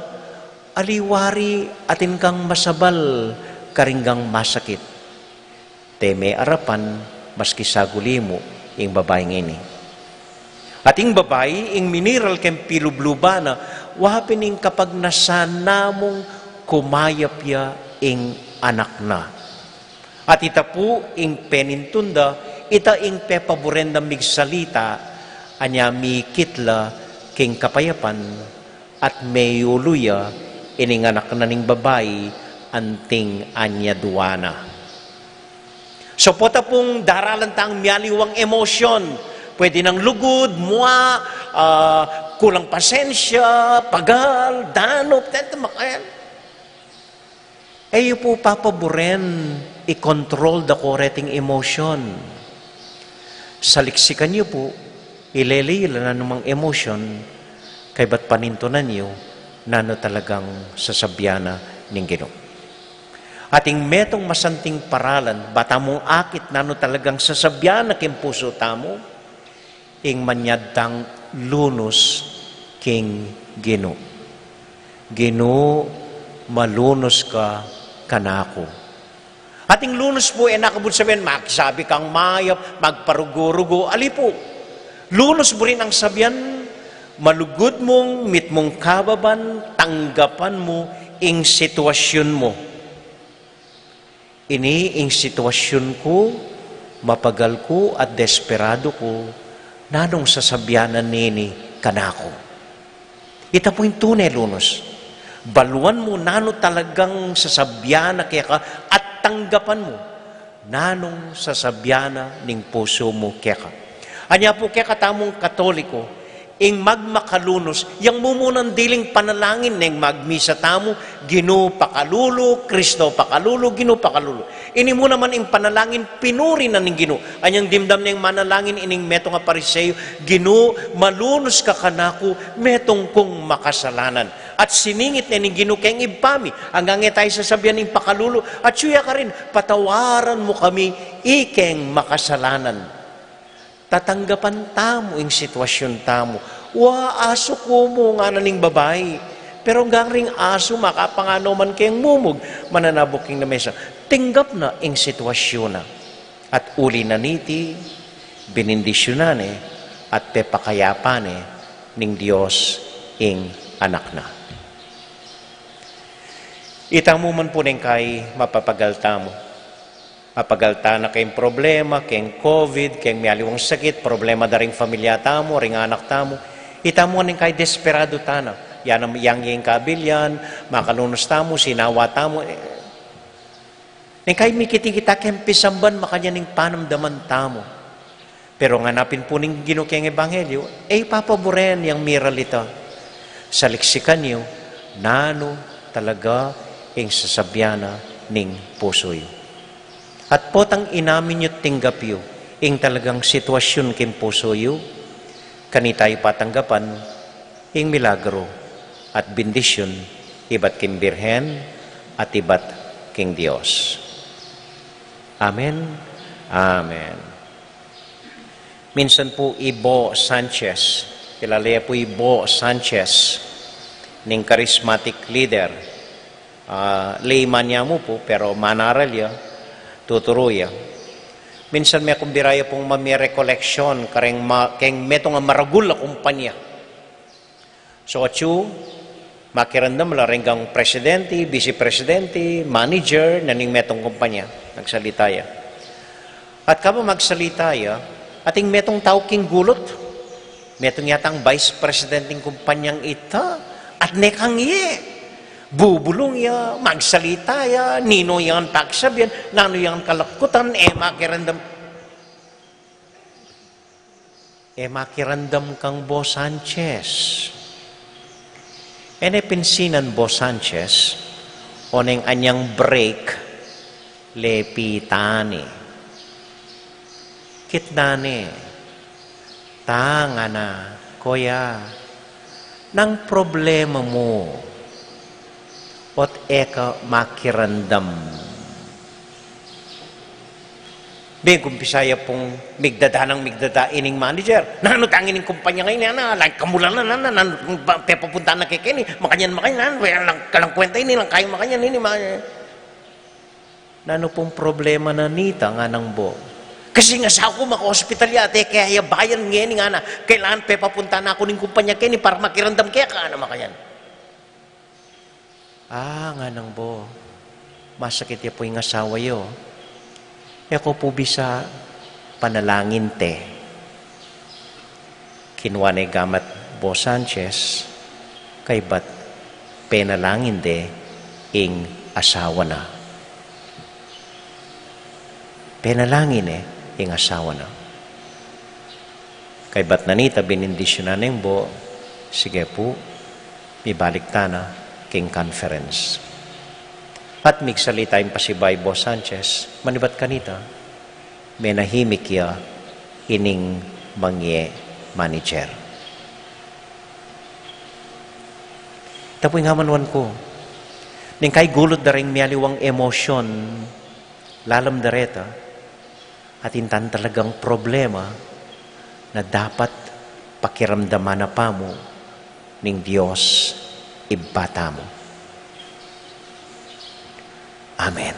aliwa ri atin kang masabal, karin kang masakit. Teme arapan, maski saguli mu ing babai ngeni. At ing babai, ing miniral keng pilubluban na, wa pin ing kapagnasan namung kumayap ya ing anak na. At ita pu ing penintun da, ita ing pepaburen da migsalita, anya mikit la king kapayapan, at meyulu ya ining anak na ning babai anting anyadua na. So, pota pung daralan tang mialiwang emosyon. Pwede nang lugud, mua, ah, kulang pasensya, pagal, danup, tenta makayan. E yu pu papaburen ikontrol da ko reting emosyon. Saliksikan yu pu, ilele yu la nanumang emosyon, kaybat panintunan yu nanu talagang sasabian na ning Ginu. Ating metung masanting paralan, ba tamung akit nanu talagang sasabian na king pusu tamu, ing manyad tang lunus king Ginu. Ginu, malunus ka kanaku. Ating lunus pu, e na kabud sabian, makisabi kang mayap, magparugu-rugu, ali pu. Lunus buri nang sabian, malugud mung mitmung kababan, tanggapan mu ing sitwasyun mu. Ini ing sitwasyun ku, mapagal ku at desperadu ku, nanung sasabian na nini kanaku? Ita pu ing tune lunus. Baluan mu nanu talagang sasabian na keka at tanggapan mu nanung sasabian na ning pusu mu keka. Anya pu kekatamung Katoliko, ing magmakalunus, yang mumunang diling panalangin neng magmisa tamu, Ginu pakalulu, Kristo pakalulu, Ginu pakalulu. Ini mu naman ing panalangin pinuri na ning Ginu. Anyang dimdam neng manalangin ining metung a Pariseo, Ginu, malunus ka kanaku, metung kung makasalanan. At siningit ne ning Ginu keng ibpa mi, anggang e tayu sasabian ing pakalulu, at suya karin, patawaran mu kami, ikeng makasalanan. Tatanggapan tamu ing sitwasyun tamu. Wa, asu ku mu, ngana ning babai. Pero anggang ring asu makapanganu man keng mumug, mananabuk king lamesa. Tinggap na ing sitwasyun na. At uli na niti, binindisyunan ne, at pepakayapan ne ning Dios ing anak na. Itamu man pu neng kai mapapagal tamu. Mapagal tana keng problema, keng covid, keng mialiwang sakit, problema da ring familia tamu, ring anak tamu. Itamu neng kai desperadu tana. Yan ang yang ing kabilian, makalunus tamu, sinawa tamu. Eh, neng kai mikit-ikit ta keng pisamban, makanyan ing panamdaman tamu. Pero ngana pin pu ning Ginu keng ebanghelyo, e papaburen yang miral ita. Saliksikan yu nanu talaga ing sasabian na ning pusu yu. At potang inamin yu't tinggap yu ing talagang sitwasyun king pusu yu, kanita yu patanggapan ing milagro at bendisyun ibat king Birhen at ibat king Dios. Amen. Amen. Minsan pu i Bo Sanchez, kilala ye pu i Bo Sanchez, ning charismatic leader. Ah, layman ya mu pu, pero manaral ya, tuturu ya. Minsan mekumbira ya pung mamie recollection kareng ma-, keng metung a maragul a kumpanya. So, atyu, makiramdam la reng presidente, vice presidente, manager, na ning metung kumpanya. Nagsalita ya. At kaba magsalita ya, ating metung tau king gulut. Metung yatang vice president ning kumpanyang ita, at ne kang ye. Bubulung ya, magsalita ya, ninu yang paksabian, nanu yang kalekutan, e makiramdam. E makiramdam kang Bo Sanchez. E ne pinsinan Bo Sanchez, oneng anyang break, lepitan ne. Kitnan ne, tangana, koya, nang problema mu, ot e ka makiramdam. Beng kumpisa ya pung migdada nang migdada ining manager. Nanu tang ining kumpanya ngeni, ana, lang kamulan na, nanu, nanu, ba, pepapunta na kekeni, makanyan, makanyan, nanu, lang, lang kwenta ini, lang kayang makanyan ini, ma-, nanu pung problema na nita, nganang Bo? Kasi ing asawa ku maka-hospital ya, at e ke ya bayan ngeni, ngana, kailangan pepapunta na ku ning kumpanya keni para makiramdam keka, ana, makanyan. A, nganang Bo, masakit ya pu ing asawa yu. E ko pu bisa panalangin te. Kinua ne gamat Bo Sanchez, kaybat penalangin de ing asawa na. Penalangin ne ing asawa na. Kaybat na nita, binendisyunan neng Bo, sige pu, mibalik tana king conference. At migsalita ing pasibayu i Bo Sanchez, manibat kanita, menahimik ya ining mangye manager. Tapu ing amanuan ku, ning kaigulut da reng mialiwang emosyon, lalam da reta, atin tang talagang problema na dapat pakiramdaman na pamu ning Dios Ibpa tamu. Amen.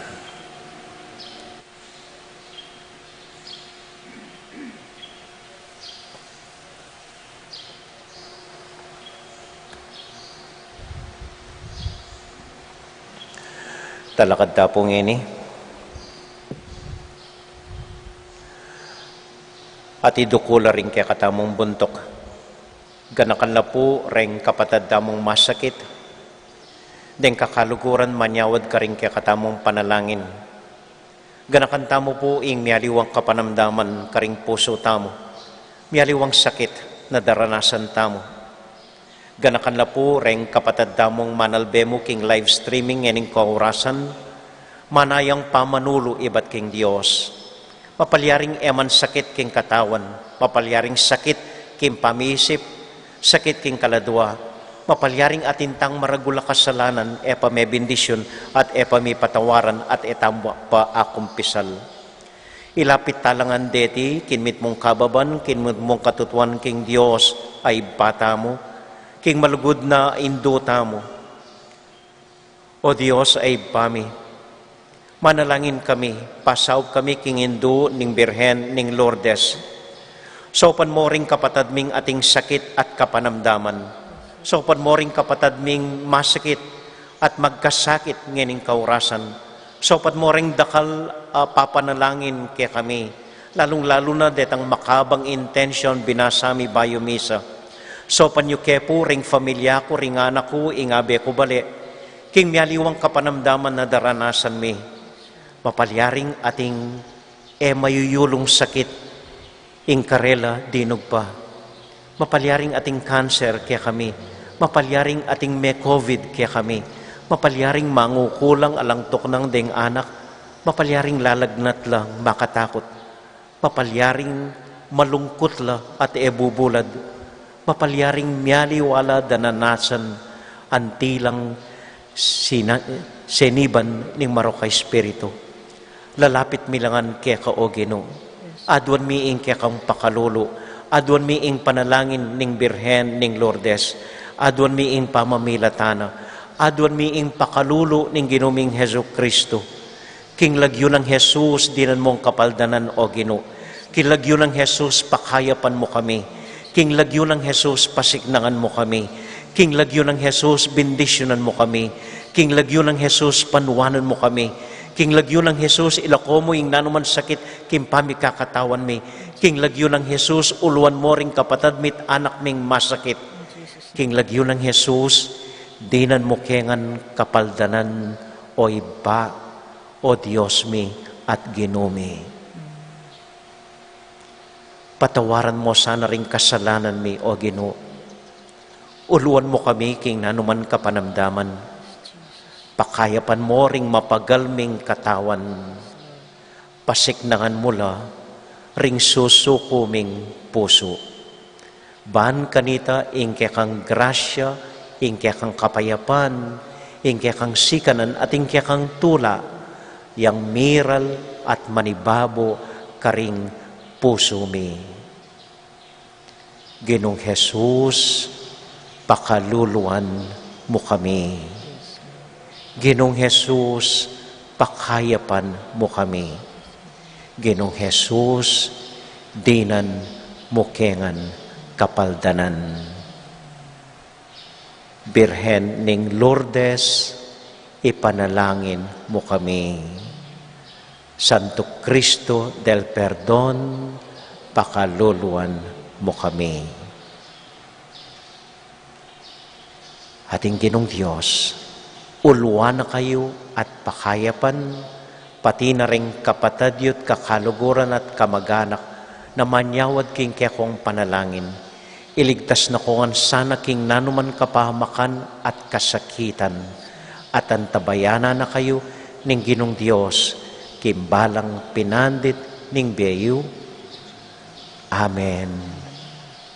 Talakad ta pu ngeni. At idukul la ring kekatamung buntuk. Ganakan la pu reng kapatad tamung masakit, deng kakaluguran manyawad karing kekatamung panalangin. Ganakan tamu pu ing mialiwang kapanamdaman karing pusu tamu, mialiwang sakit na daranasan tamu. Ganakan la pu reng kapatad tamung manalbe mu king live streaming ngening kaorasan, manayang pamanulu ibat king Dios. Mapalyaring e man sakit king katawan, mapalyaring sakit king pamiisip, sakit king kaladua, mapalyaring atin tang maragul a kasalanan, e pa mebendisyun, at e pa mipatawaran, at e tamu pa akumpisal. Ilapit ta la ngan deti king mitmung kababan, king mitmung katutuan king Dios a Ibpa tamu, king malugud nang Indu tamu. O Dios a Ibpa mi, manalangin kami, pasaup kami king Indu ning Birhen ning Lourdes. Saupan mo ring kapatad ming ating sakit at kapanamdaman. Saupan mo ring kapatad ming masakit at magkasakit ngening kaorasan. Saupan mo ring dakal a papanalangin kekami, lalung-lalu na detang makabang intensyon binasa mi bayu misa. Saupan yu ke pu ring familia ku, ring anak ku, ing abe ku bale, king mialiwang kapanamdaman na daranasan mi. Mapalyaring ating e mayuyulung sakit ing karela dinug pa. Mapalyaring ating kanser kekami. Mapalyaring ating me-covid kekami. Mapalyaring mangukulang alang tuknang deng anak. Mapalyaring lalagnat lang makatakut. Mapalyaring malungkut la at e bubulad. Mapalyaring mialiwa la daranasan anti lang sina-, seniban ning marok a espiritu. Lalapit mi la ngan keka, o Ginu. Aduan mi ing kekang pakalulu. Aduan mi ing panalangin ning Birhen ning Lourdes. Aduan mi ing pamamilatan na. Aduan mi ing pakalulu ning Ginu ming Jesucristo. King lagyu nang Jesus, dinan mung kapaldanan, O Ginu. King lagyu nang Jesus, pakayapan mu kami. King lagyu nang Jesus, pasiknangan mu kami. King lagyu nang Jesus, bendisyunan mu kami. King lagyu nang Jesus, panuanan mu kami. King lagyu nang Jesus, ilako mu ing nanuman sakit king pamikakatawan mi. King lagyu nang Jesus, uluan mu ring kapatad mi't anak ming masakit. King lagyu nang Jesus, dinan mu ke ngan kapaldanan, O Ibpa, O Dios mi at Ginu mi. Patawaran mu sana ring kasalanan mi, O Ginu. Uluan mu kami king nanuman kapanamdaman. Pakayapan mu ring mapagal ming katawan. Pasiknangan mu la ring susuku ming pusu. Ban kanita ing kekang grasya, ing kekang kapayapan, ing kekang sikanan at ing kekang tula, yang miral at manibabo karing pusu mi. Ginung Jesus, pakaluluan mu kami. Ginung Jesus, pakayapan mu kami. Ginung Jesus, dinan mu ke ngan kapaldanan. Birhen ning Lourdes, ipanalangin mu kami. Santo Cristo del Perdon, pakaluluan mu kami. Ating Ginung Dios, uluan na kayu at pakayapan, pati na ring kapatad yu't kakaluguran at kamaganak na manyawad king kekong panalangin. Iligtas na ko ngan sana king nanuman kapahamakan at kasakitan, at antabayanan na kayu ning Ginung Dios, king balang pinandit ning bie yu. Amen.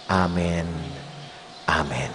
Amen. Amen.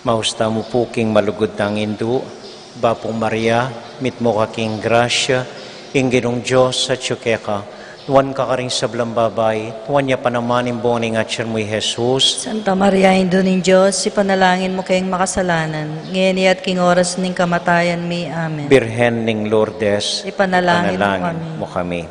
Maus tamu pu king malugud tang Indu, Bapu Maria, mitmu ka king grasya, ing Ginung Dios atyu keka, nuan ka karing sablang babai, nuan ya pa naman ing bunga ning atyan mu i Jesus. Santa Maria, Indu ning Dios, ipanalangin mu keng makasalanan, ngeni at king oras ning kamatayan mi. Amen. Birhen ning Lourdes, ipanalangin mu kami.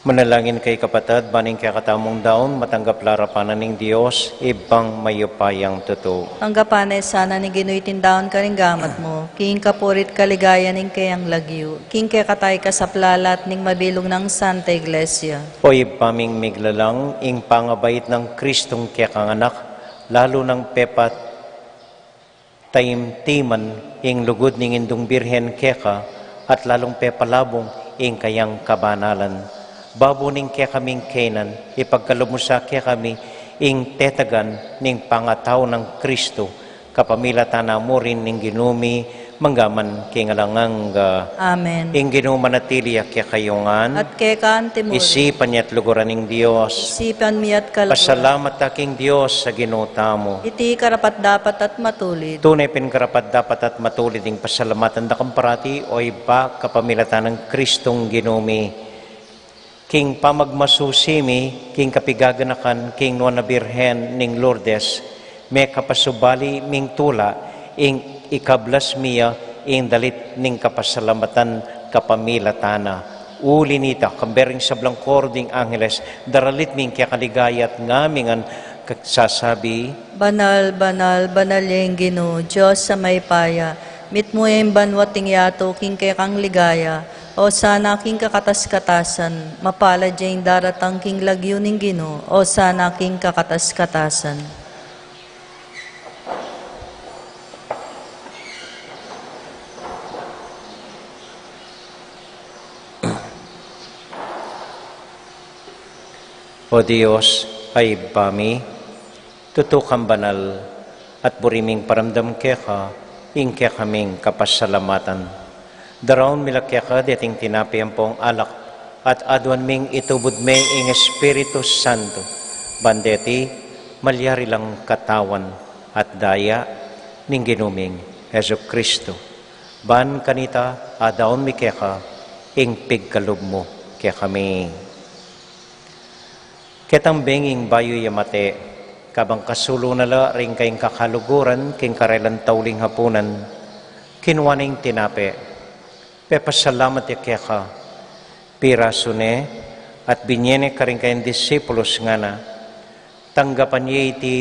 Manalangin kayu, kapatad, ban ing kekatamung daun matanggap la arapan na ning Dios, Ibpang mayupayang tutu. Tanggapan na sana ning Ginu iting daun karing gamat mu, king kapuri't kaligayan ning keyang lagyu, king kekatamung kasaplalan at ning mabilug nang Santa Iglesia. O Ibpa ming miglalang, ing pangabait nang Kristung kekang Anak, lalu nang pepat taimtiman ing lugud ning Indung Birhen keka, at lalung pepalabung ing kayang kabanalan. Babo ning kekaming kaynan, ipagkalub mu sa kekami ing tetagan ning pangatau nang Kristu, kapamilatan na mu rin ning Ginu mi, mangga man king alang angga. Amen. Ing Ginu manatili ya kekayu ngan. At keka antimurin. Isipan ya at luguran ing Dios. Isipan mi at kaluguran. Pasalamat ta king Dios a Ginu tamu. Iti karapat-dapat at matulid. Tune pin karapat-dapat at matulid ing pasalamatan da kang parati, o Ibpa, kapamilatan nang Kristung Ginu mi. King pamagmasusi mi king kapigaganakan king Nuan a Birhen ning Lourdes, mekapasubali ming tula ing ikablas mi ya ing dalit ning kapasalamatan kapamilatan na. Uli nita, kambe ring sablang koro ding angeles, daralit mi ing kekaligaya at ngamingan, sasabi: Banal, banal, banal ya ing Ginu, Dios a mayupaya. Mitmu ya ing banua at ing yatu king kekang ligaya. Osana king kakatas-katasan. Mapalad ya ing daratang king lagyu ning Ginu. Osana king kakatas-katasan. O Dios a Ibpa mi, tutu kang banal, at buri ming paramdam keka ing kekaming kapasalamatan. Daraun mi la keka deting tinape ampong alak, at aduan ming itubud me ing Espiritu Santo, ban deti malyari lang katawan at daya ning Ginu ming Jesucristo. Ban kanita adaun mi keka ing pigkalub mu kekami. Ketang benging bayu ya mate, kabang kasulu na la ring kayang kakaluguran king karelang tauling hapunan, kinua ne ing tinape, pepasalamat ya keka, pirasu ne, at binye ne karing kayang disipulus, ngana: Tanggapan ye iti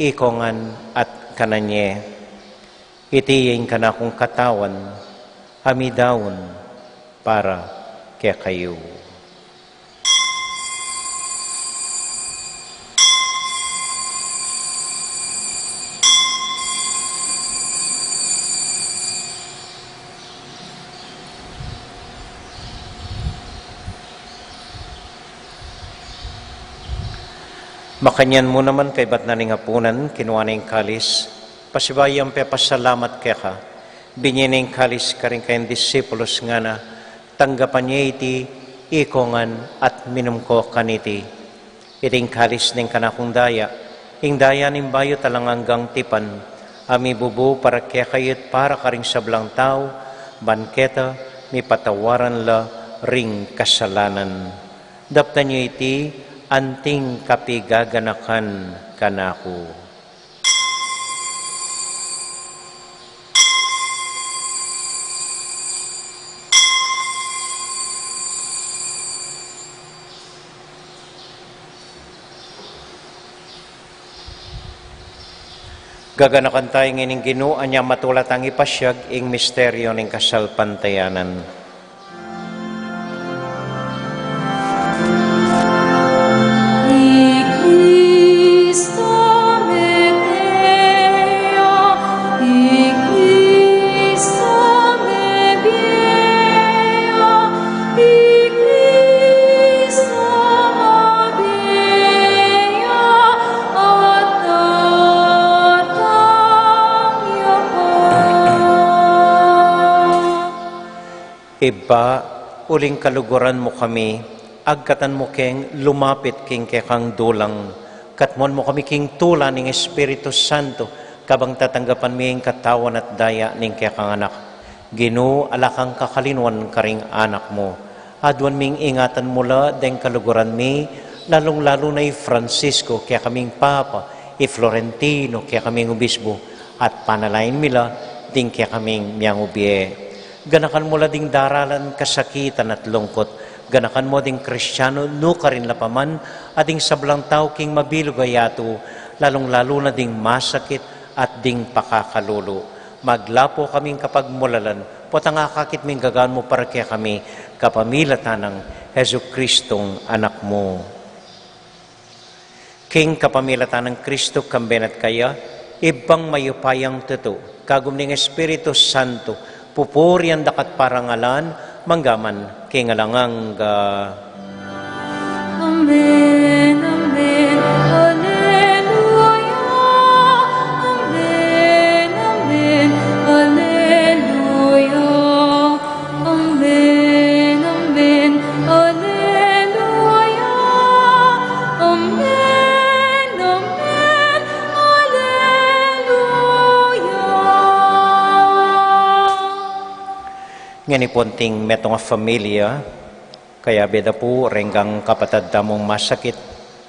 ikongan at kanan ye. Iti ya ing kanakung katawan a midaun para kekayu. Makanyan mu naman kaybat na ning apunan, kinua ne ing kalis, pasibayu yang pepasalamat keka, binye ne ing kalis karing kayang disipulus, ngana, tanggapan ye iti ikongan at minum ko kaniti. Iti ing kalis ning kanakung daya, ing daya ning bayu at alang anggang tipan, a mibubu para kekayu at para karing sablang tau, ban keta mipatawaran la ring kasalanan. Daptan yu iti anting kapigaganakan kanaku. Gaganakan tayu ngeni ing Ginu, anya matula tang ipasiag ing misteryu ning kasalpantayanan. Ibpa, uling kaluguran mu kami, agkatan mu keng lumapit king kekang dulang, katmuan mu kami king tula ning Espiritu Santo, kabang tatanggapan mi ing katawan at daya ning kekang Anak. Ginu, ala kang kakalinuan karing anak mu. Aduan ming ingatan mu la deng kaluguran mi, lalung-lalu na i Francisco, kekaming Papa, i Florentino, kekaming Obispo, at panalangin mi la ding kekaming miangubie. Ganakan mu la ding daralan, kasakitan at lungkut. Ganakan mu ding Kristiano nukarin la pa man, at ding sablang tau king mabilug a yatu, lalung-lalu na ding masakit at ding pakakalulu. Maglapo kaming kapagmulalan, potang akakit ming gagan mu para kekami, kapamilatan nang Jesucristong Anak mu. King kapamilatan nang Kristo, kambe na at kaya, Ibpang mayupayang tutu, kagum ning Espiritu Santo, pupurian da ka at parangalan, mangga man king alang angga. Amen, amen, alleluia. Amen, amen, alleluia. Amen, amen, alleluia. Amen, amen, alleluia. Ngeni pu, anting metung a familia, kayabe da pu reng kapatad tamung masakit,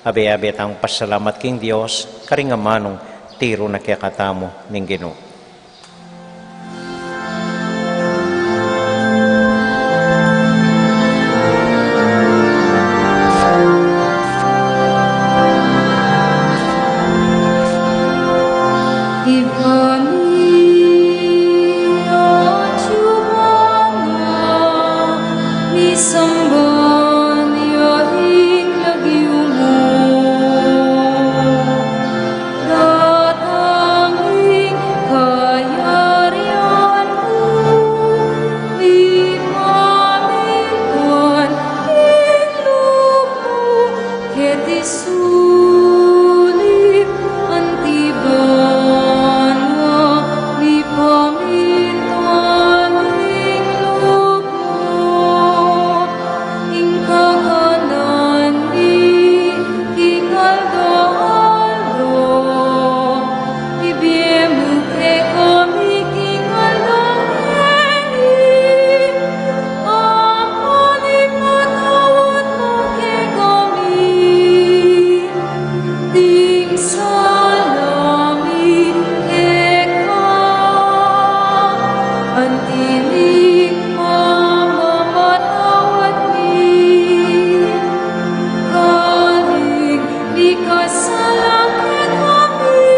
abe-abe tang pasalamat king Dios, karing amanung tiru na kekatamu ning Ginu. Ibpa mi, atyu ka na, misamban ya ing lagyu mu, datang ing kayarian mu, mipamintuan ing lub mu, keti sulip anti banua, mipamintuan ing lub mu. Ing kakanan mi king aldo-aldo, ibie mu kekami king aldo ngeni, ampo ipatawad mu kekami ding sala mi keka, anti ing pamamatawad mi karing mikasala kekami,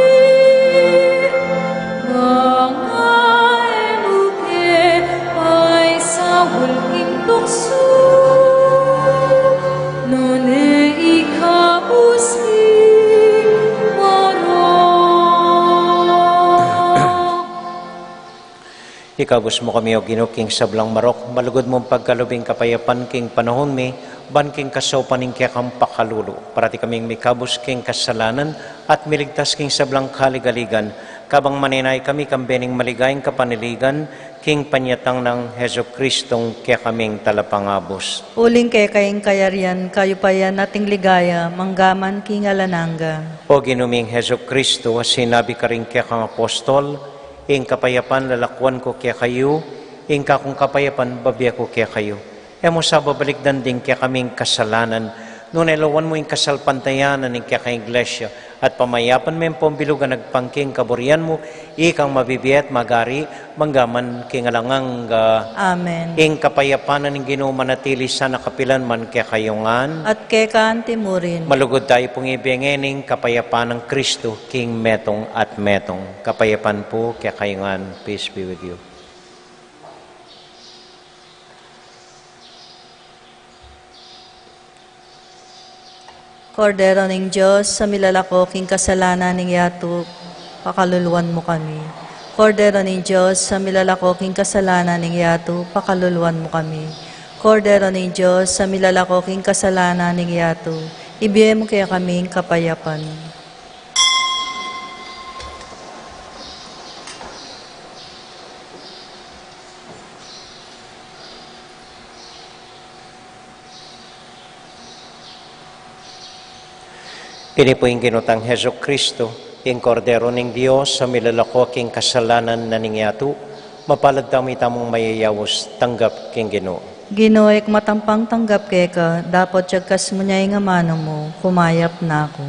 manga e mu ke paisaul king tuksu, nune ikabus ing marok. Ikabus mu kami, O Ginu, king sablang marok, malugud mung pagkalub ing kapayapan king panaun mi, Ban king kasaupan ning kekang pakalulu, parati kaming mikabus king kasalanan at miligtas king sablang kaligaligan, kabang manenaya kami kang bening maligayang kapanaligan, king panyatang nang Jesucristong kekaming Talapangabus. Uling keka ing kayarian, kayupayan at ing ligaya, manggaman king alang angga. O Ginu ming Jesucristo, a sinabi karing kekang apostol, ing kapayapan lalakuan ku kekayu, ing kakung kapayapan bibie ku kekayu. E mu sa babalikdan ding kekaming kasalanan, nune lawan mu ing kasalpantayanan ning kekang Iglesia, at pamayapan me ampong bilug a agpang king kaburian mu, ikang mabibie at magari, manggaman king alang angga. Amen. Ing kapayapan ning Ginu manatili sana kapilan man kekayu ngan. At keka anti murin. Malugud tayu pung ibie ngeni ing kapayapan nang Kristo king metung at metung. Kapayapan pu kekayu ngan. Peace be with you. Kordero ning Dios, a milalako king kasalanan ning yatu, pakaluluan mu kami. Kordero ning Dios, a milalako king kasalanan ning yatu, pakaluluan mu kami. Kordero ning Dios, a milalako king kasalanan ning yatu, ibie mu kekami ing kapayapan. Ini pu ing Ginu tang Jesucristo, ing Kordero ning Dios, a milalako king kasalanan na ning yatu, mapalad tamu itamung mayayaus tanggap king Ginu. Ginu, e ku matampang tanggap keka, dapot yagkas mu ne ing amanu mu, kumayap na ku.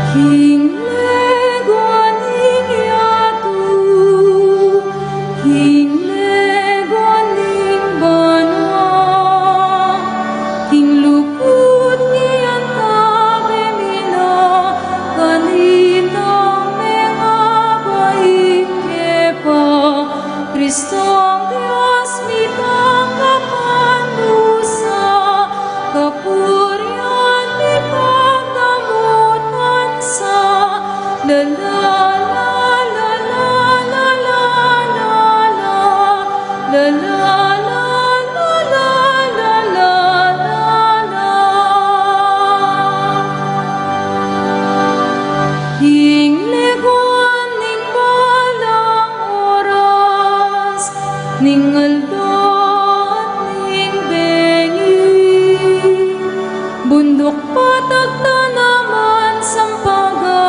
King legu ning yatu, king legu ning banua, king luput ning antabe mi na, kanita mengabaing ke pa, Kristong Dios mi tanggapan mu sa, kapurian mi pagdamutan sa, la la la la la la la la la la la la la la. King leguan ning balang oras, ning aldo at ning bengi, bunduk patag tanaman sampaga,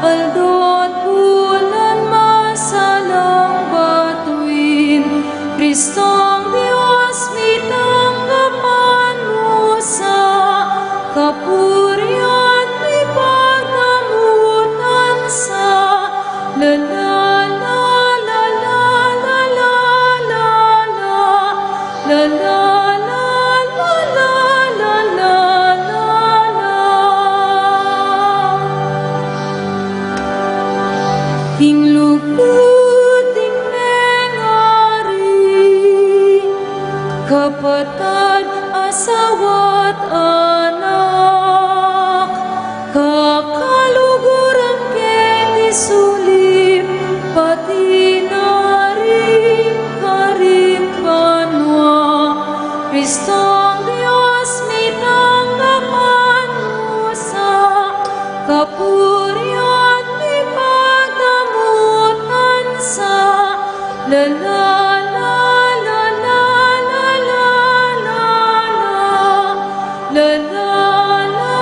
aldo at bulan masalang batuin, Kristong Dios mi tanggapan mu sa, kapurian mi pagdamutan sa, la la la la la la la la la la la la la la la la la la. King lugud ning mengari, kapatad, asawa at anak, kakaluguran keti sulip, pati na ring karing banua, Kristong Dios mi tanggapan mu sa, kapurian mi pagdamutan sa, la la la la la la la la la la la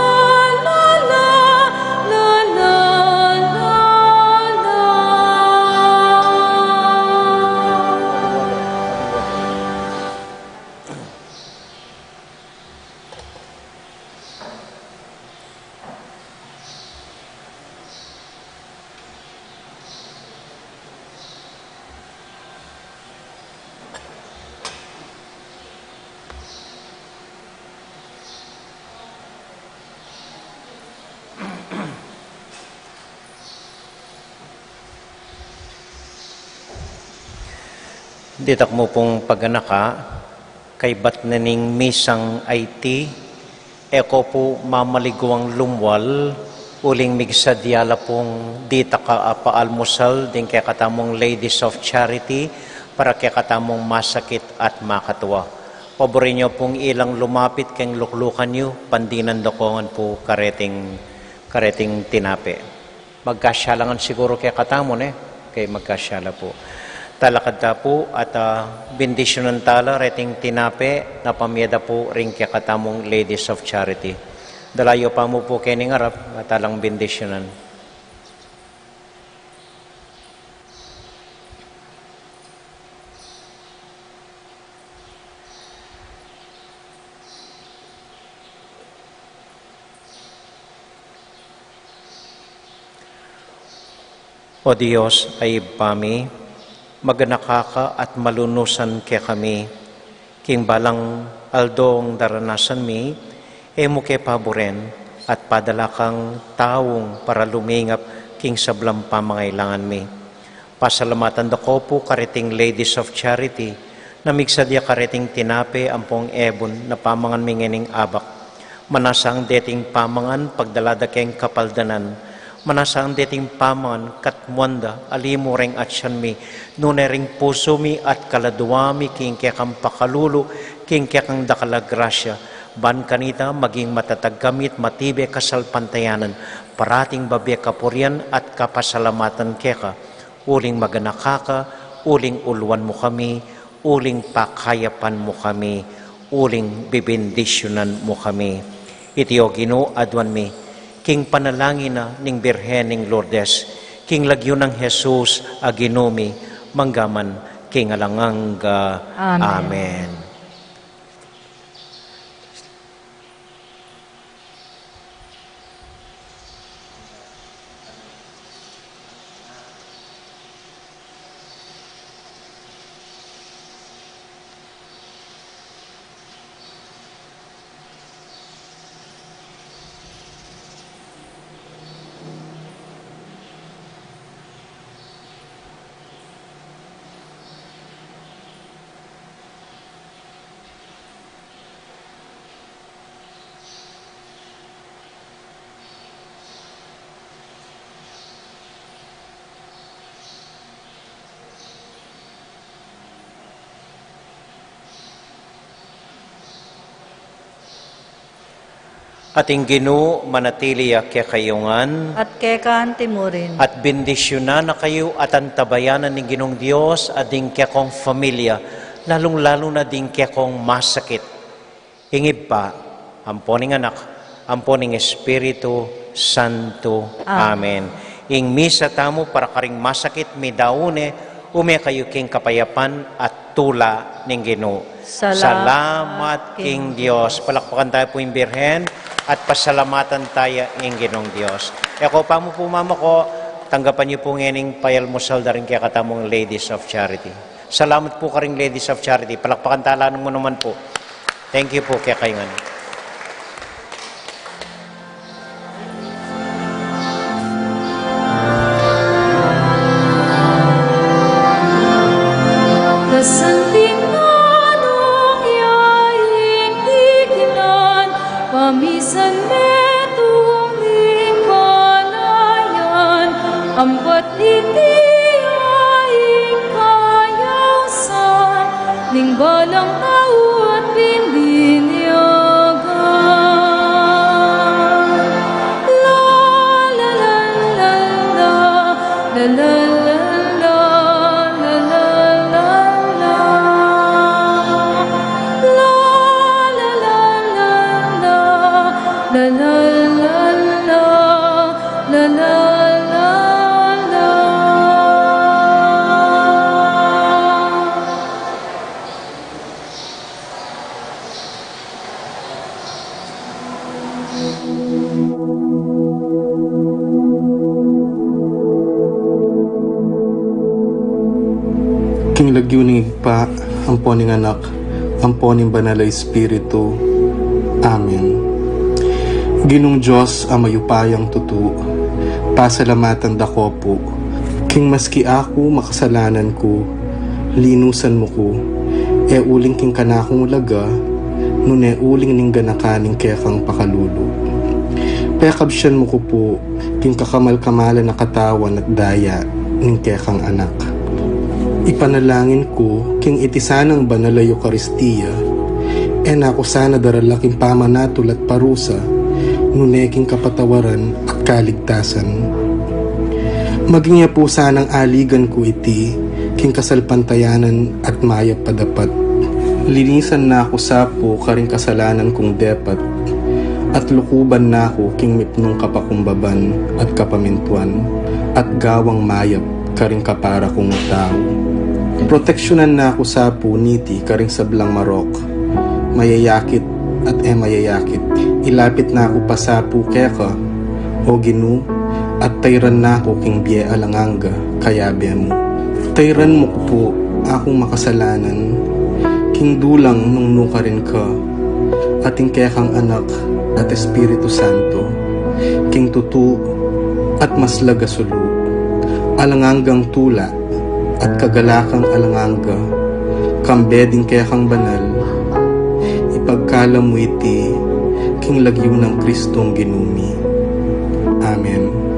la la la la la. Ditak mu pung paganaka, kaybat na ning misang iti, e ko pu mamaliguang lumwal, uling migsadya la pung ditak a paalmusal ding kekatamung Ladies of Charity para kekatamung masakit at makatua. Paburin yu pung ilang lumapit keng luklukan yu, pandinan da ko ngan pu kareting, kareting tinape. Magkasya la ngan siguru kekatamu, ne? Okay, magkasya la pu. Talakad ta pu at, ah, bendisyunan tala reting tinape na pamie da pu ring kekatamung Ladies of Charity. Dalayu pa mu pu kening arap, at alang bendisyunan. O Dios a Ibpa mi, maganaka ka at malunusan kekami, king balang aldong daranasan mi, e mu ke paburen, at padala kang taung para lumingap king sablang pamangailangan mi. Pasalamatan da ko pu kareting Ladies of Charity, na migsadya kareting tinape ampong ebun na pamangan mi ngening abak. Manasang deting pamangan pagdala da keng kapaldanan. Manasang deting pamangan katmuan da alimu reng atyan mi, nune ring pusu mi at kaladua mi king kekang pakalulu, king kekang dakal a grasya. Ban kanita maging matatag kami at matibe kasalpantayanan, parating babie kapurian at kapasalamatan keka. Uling maganaka ka, uling uluan mu kami, uling pakayapan mu kami, uling bibendisyunan mu kami. Iti, o Ginu, aduan mi king panalangin na ning Birhen ning Lourdes, king lagyu nang Jesus a Ginu mi, mangga man king alang angga. Amen. Amen. At ing Ginu manatili ya kekayu ngan. At keka naman murin. At bendisyunan na kayu at antabayanan ning Ginung Dios, at ding kekong familia, lalung-lalu na ding kekong masakit. Ing Ibpa, ampo ning Anak, ampo ning Espiritu Santo. Amen. Amen. Ing misa tamu para karing masakit, midaun ne, ume kayu king kapayapan at tula ning Ginu. Salamat king Dios. Palakpakan tayu pu ing Birhen at pasalamatan taya ing Ginung Dios. E ko pa mu pu mamako, tanggapan yu pu ngening paalmusal da ring kekatamung Ladies of Charity. Salamat pu karing Ladies of Charity. Palakpakan tala nung manuman pu. Thank you pu kekayu ngan. Kasanting manung ya ing dignan, pamisan metung ning balayan, ampat iti ya ing kayausan ning balang tau at bininyagan. La, la, la, la, la, la, la, la, la, la, la, la. La, la, la, la, la, la, la, la, la, la, la, la. King lagyu ning Ibpa, ampo ning Anak, ampo ning Banal a Espiritu. Amen. Ginung Dios a mayupayang tutu, pasalamatan da ko pu, king maski aku makasalanan ku, Linusan mu ku, e uling king kanakung ulaga, nune uling ning ganaka ning kekang pakalulu. Pekabsian mu ku pu king kakamal-kamalan a katawan at daya ning kekang Anak. Ipanalangin ku king iti sanang banal a Eukaristia, e na ku sana darala king pamanatul at parusa, nune king kapatawaran at kaligtasan. Maging ya pu sanang aligan ku iti king kasalpantayanan at mayap a dapat. Linisan na ku sa pu karing kasalanan kung depat, at lukuban na ku king mipnung kapakumbaban at kapamintuan, at gawang mayap karing kapara kung tau. Proteksyunan na ku sa pu niti karing sablang marok, mayayakit at e mayayakit. Ilapit na ku pa sa pu keka, O Ginu, at tayran na ku king bie alang angga, kayabe mu. Tayran mu ku pu akung makasalanan, king dulang nung nukarin ka, at ing kekang Anak at Espiritu Santo, king tutu at maslag a sulu, alang anggang tula at kagalakang alang angga, kambe ding kekang banal, ipagkalam mu iti king lagyu nang Kristong Ginu mi. Amen.